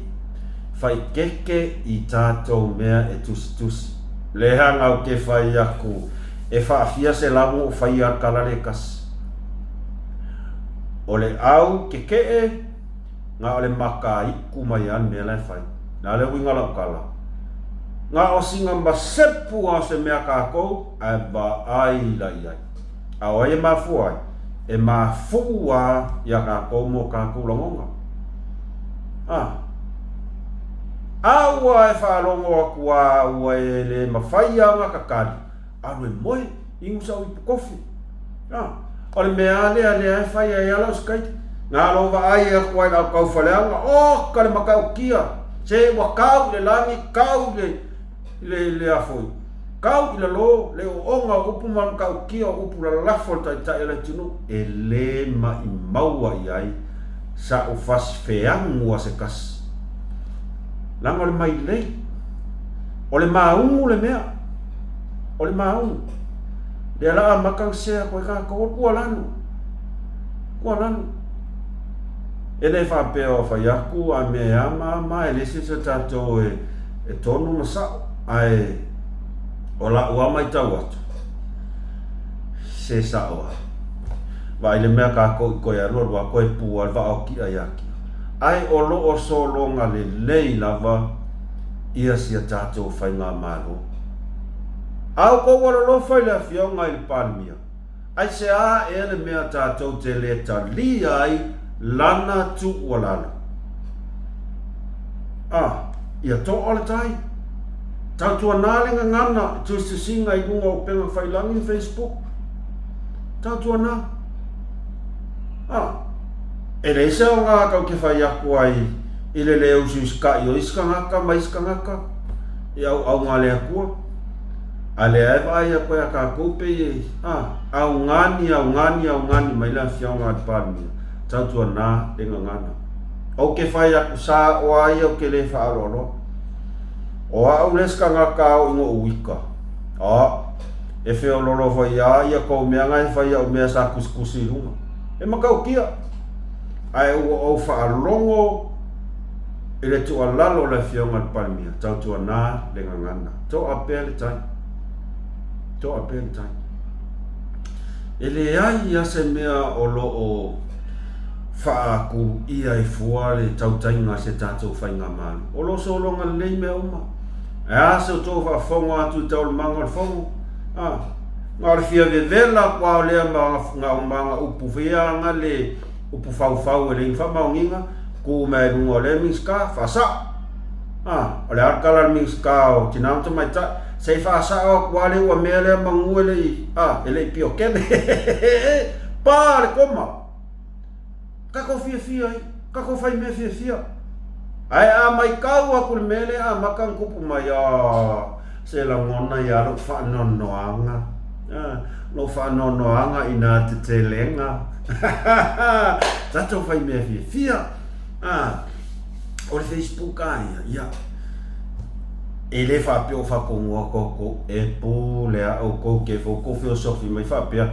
faaikeke i tatou mea e tusitusi. Leaga ou te fai aku, e faafia se lago o faia le kala le kasi. O le au kekeʻe, na o le makaiku mai a le mea la e fai. Le a le uiga o lau tala? Na o sina masepu a o se mea kakou ae vaai la i ai. A o ai e mafua ai? E mafua iā kākou mo kākou lagona. A. A ua e faalogo aku a ua e le mawhai a nga kakali, alu e moe, inu sau ipu kofi. A. O le mea a lea lea e fai ai a lau sikaiti. Nga lo vaai aku ai lau kaufaleaga, oka le matautia, se ua kau i le lagi, kau i le, le, le a foi, kau i lalo le ooga o upu ma matautia o upu lalafo a le Taitai o le atunuu, e le maimau i ai sa'u fasi feagu a se kasi. Leaga o le mailei, o le maugu le mea, o le maugu. Lea la amata ona sea atu ai tatou, o le tuualalo, tuualalo. E le faapea o fai atu a mea e a ma a ma, e leai se isi o tatou e E tonu ma sa'o, ae o la'u a maitau atu, se sa'o a. Vaai le mea kakou i koe alualu a koe pu a le vaa o ki'a ia kia. Ae o lo o sologa lelei lava ia sia tatou faigamalo. A outou alolofa i le Afioga i le Palemia, Aisea ea le mea tatou te le talia ai lana tuualalo? A, ia toa le tai. Tautuanā le gagana i tusitusiga i luga o upega failangi ma Facebook. Tautuanā. A, e leai se aoga tou te fai aku ai i le le usiusitaʻi o isi tagata ma isi tagata i auauga a le Atua. A lea e vaai aku ai a kakou pei e, a, augani, augani, augani mai le afioga a le Palemia, tautuana le gagana. Ou ke fai aku sa o a ia ou ke le faaloaloa. O a'u le isi tagata ao i goʻu ika. A, e feololo foi a ia kou mea nga e fai a'u mea sa kusikusi i luga. E matautia. Ae ua ou faalogo i le tuualalo o le Afioga i le Palemia, tautuana le gagana. Toa pea le tai. Toa pea le tai. E leai ia se mea o lo o faakuluia ai fua le tautaiga a se tatou faigamalo. O lo o sologa lelei mea uma. Ae a se outou faafofoga atu i taualumaga o le Fono? A, na o le fia vevela atu lava o lea ma ga upu fia ga le upu faufau e leai ni faamaoniga, tu mai i luga o lea Minisita, faasao. A, o le a le tala a le Minisita o Tina ma Tamaitai, se i faasao atu lava lea ua mea lea manu e le i, a, e le i pio kele. Pa le koma! Tatou fiafia ai, tatou fai mea fiafia. Ae a maitau atu i le mea lea amata ona tupu mai, a, se lagona ia lou faanoanoaga. A, lou faanoanoaga ina tetelega. Tatou fai mea fiafia. A. O le Facebook a ia, ia, e le faapea o faatonua outou e pule a outou ke fou kou feosofi mai faapea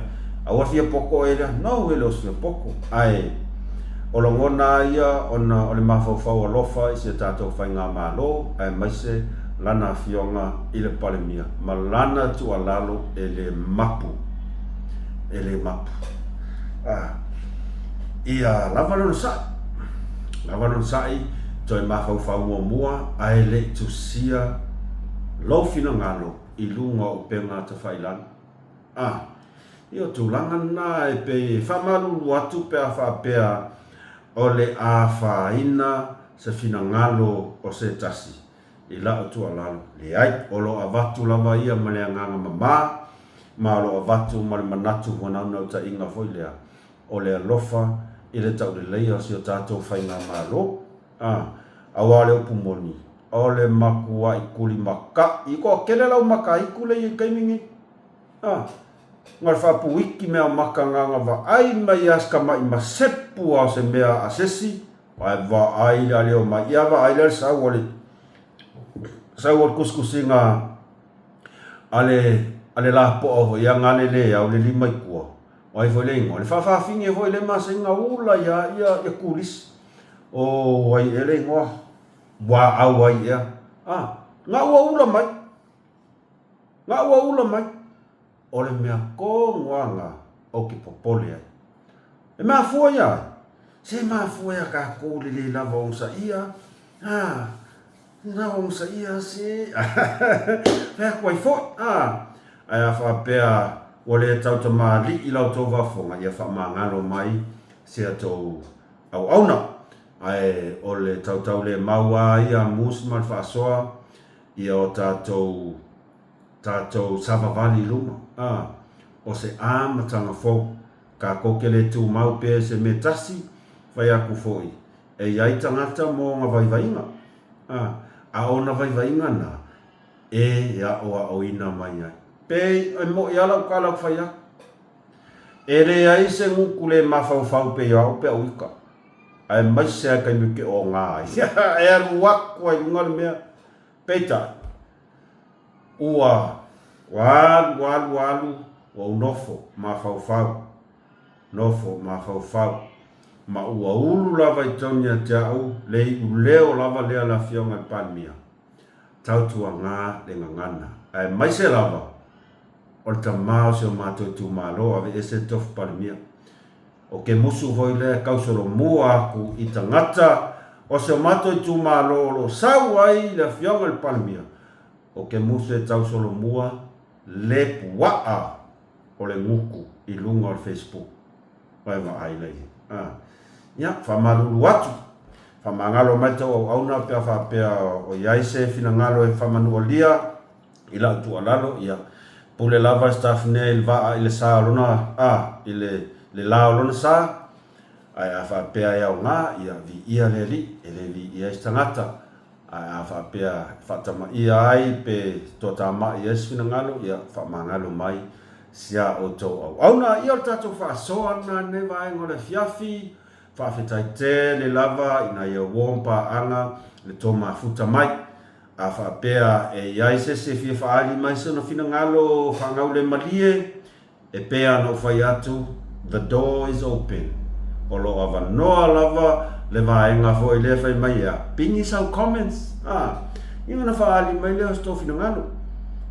aua fia poto e lea. No, e le o se fia poto. Ae o lagona a ia ona o le mafaufau alofa i si a tatou faigamalo aemaise lana afioga i le Palemia ma lana tuualalo e le mapu, e le mapu. Ah, ia lava le onosai, lava le onosai, toe mafaufau muamua ae le i tusia lou finagalo i luga o upega tafailagi. Ah, ia o tulaga lena e pei e faamalulu atu pe a faapea o le afaina se finagalo o se tasi i la'u tuualalo, leai, o lo o avatu lava ia ma le agaga mamā, ma o lo o avatu ma le manatu huanaunautaiga foi lea, o le alofa i le tauleleia o si o tatou faigamalo. A, aua o le upu moni, o le makuaʻi kulimakaʻi, toatele lau makaiku lea i ai i le taimi lenei. A, na o le faapuiki mea maka gagavaai vaai mai a si tamaʻi masepu a o se mea a se isi, Ae vaai la leo mai, ia vaai la le sau o le sau o le kusikusiga a le a le lapoa foi ia gale le au le lima i tua. O ai foi le igoa? Le faafafine foi le masina ula ia ia ia kulisi. O ai ea le igoa? Waau ai ea. Ah, na ua ula mai. Na ua ula mai. O le mea konuaga ou te popole ai. E mafua ia ai? Se mafua ia tatou le le lava onosaia, a, le lava onosaia se, fai atu ai foi, a. Ae a faapea ua le tautamalii la outou faafofoga, ia faamagalo mai si a outou auauna. Ae o le tautaulemau lava ia a Musi ma le faasoa, ia o tatou tatou savavali i luma, a, o se amataga fou. Tatou te le tumau pea i se mea tasi, fai atu foi, e i ai tagata mo ona vaivaiga, a, a o ona vaivaiga na, e aʻoaʻoina mai ai. Pei e moʻi a lau tala ou fai atu. E leai se gutu le mafaufau pei o au pe au ika, aemaise lava i taimi ou te oga ai. E alu atu ai i luga le mea. Peitai, ua alu, alu, alu, ua ou nofo, mafaufau, nofo, mafaufau, ma ua ulu lava i tonu ia te au le iuleo lava lea a le Afioga i le Palemia, tautuaga le gagana, aemaise lava o le tama o si o matou itumalo, aveese le tofu Palemia. O ke musu foi lea e kausolomua aku i tagata o si o matou itumalo o lo o sau ai le Afioga i le Palemia, o ke musu e tausolomua le puaa o le gutu i luga o le Facebook. Vae vaai la ia. A. Ia, faamalulu atu. Faamagalo mai tou auauna pe a faapea o i ai se finagalo e faamanualia I lau tuualalo, ia pule lava staff nei i le vaa i le sa o lona, a, i le, le la o lona sa, ae a faapea e aoga, ia viia le Alii, e le viia ai se tagata. Ae a faapea e faatamaia ai pe toatamai ai se finagalo, ia faamagalo mai si a outou auauna. Ia o le tatou faasoa lena i lenei vaega o le afiafi. Faafetai tele lava ina ia uo paaga le tou mafuta mai. A faapea e i ai se isi e fia faaali mai sona finagalo faagaulemalie, e pei lava ona ou fai atu, the door is open. O lo o avanoa lava le vaega foi lea fai mai ea, pigi sau comments, a, ia ona faaali mai lea o se tou finagalo.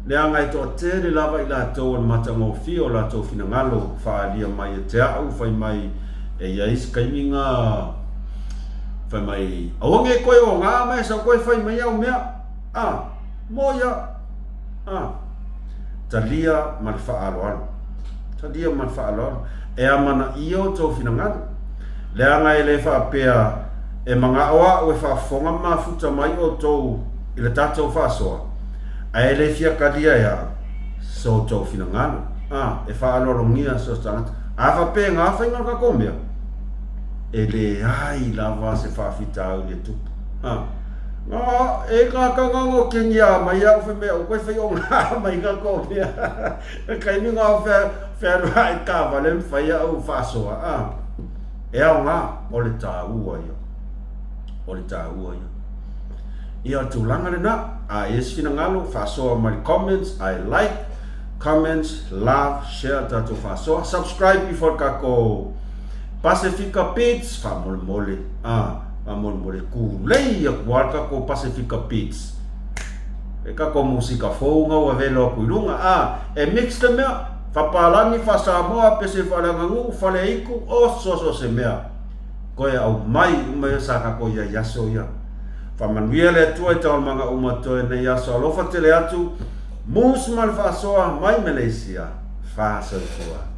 Leaga e toatele lava i latou o le matagofie o latou finagalo faaalia mai e te au, fai mai e i ai se taimi na fai mai aua ne i koe oga mai sau koe fai mai au mea, a, mo ia, a, talia ma le faaaloalo, talia ma le faaaloalo, e amanaia outou finagalo, leaga e le faapea e manao au e faafofoga ma mafuta mai outou i le tatou faasoa, ae le fia talia e au so outou finagalo, a, e faaaloalogia so o se tagata. A faapena faiga o le tatou mea, e leai lava se faafitauli e tupu. A, na, e ngakanganga kengia mai au fai mai au koe fai o ngā mai ngā ko mea. E kaimi ngā whea, whea rā i kāwale mwhai au whaasoa. A, e ao ngā, o le tāua ia. O le tāua ia. Ia o le tulaga lena. A i ai se finagalo, faasoa mai i le comments, ae like, comments, love, share le tatou faasoa. Subscribe ifo i le tatou Pasefika Beats, faamolemole, a, faamolemole kulei atu lava le tatou Pasefika Beats. E tatou musika fou na ua velo atu i luga, a, e mix le mea, faapalagi, faa-Samoa, pese faaleaganuu, faleaitu, oso so se mea. Toe aumai uma ia sa tatou i ai i aso ia. Faamanuia le Atua i taualumaga uma toe nei aso alofa tele atu, Mus ma le faasoa mai Malaysia, fa soifua.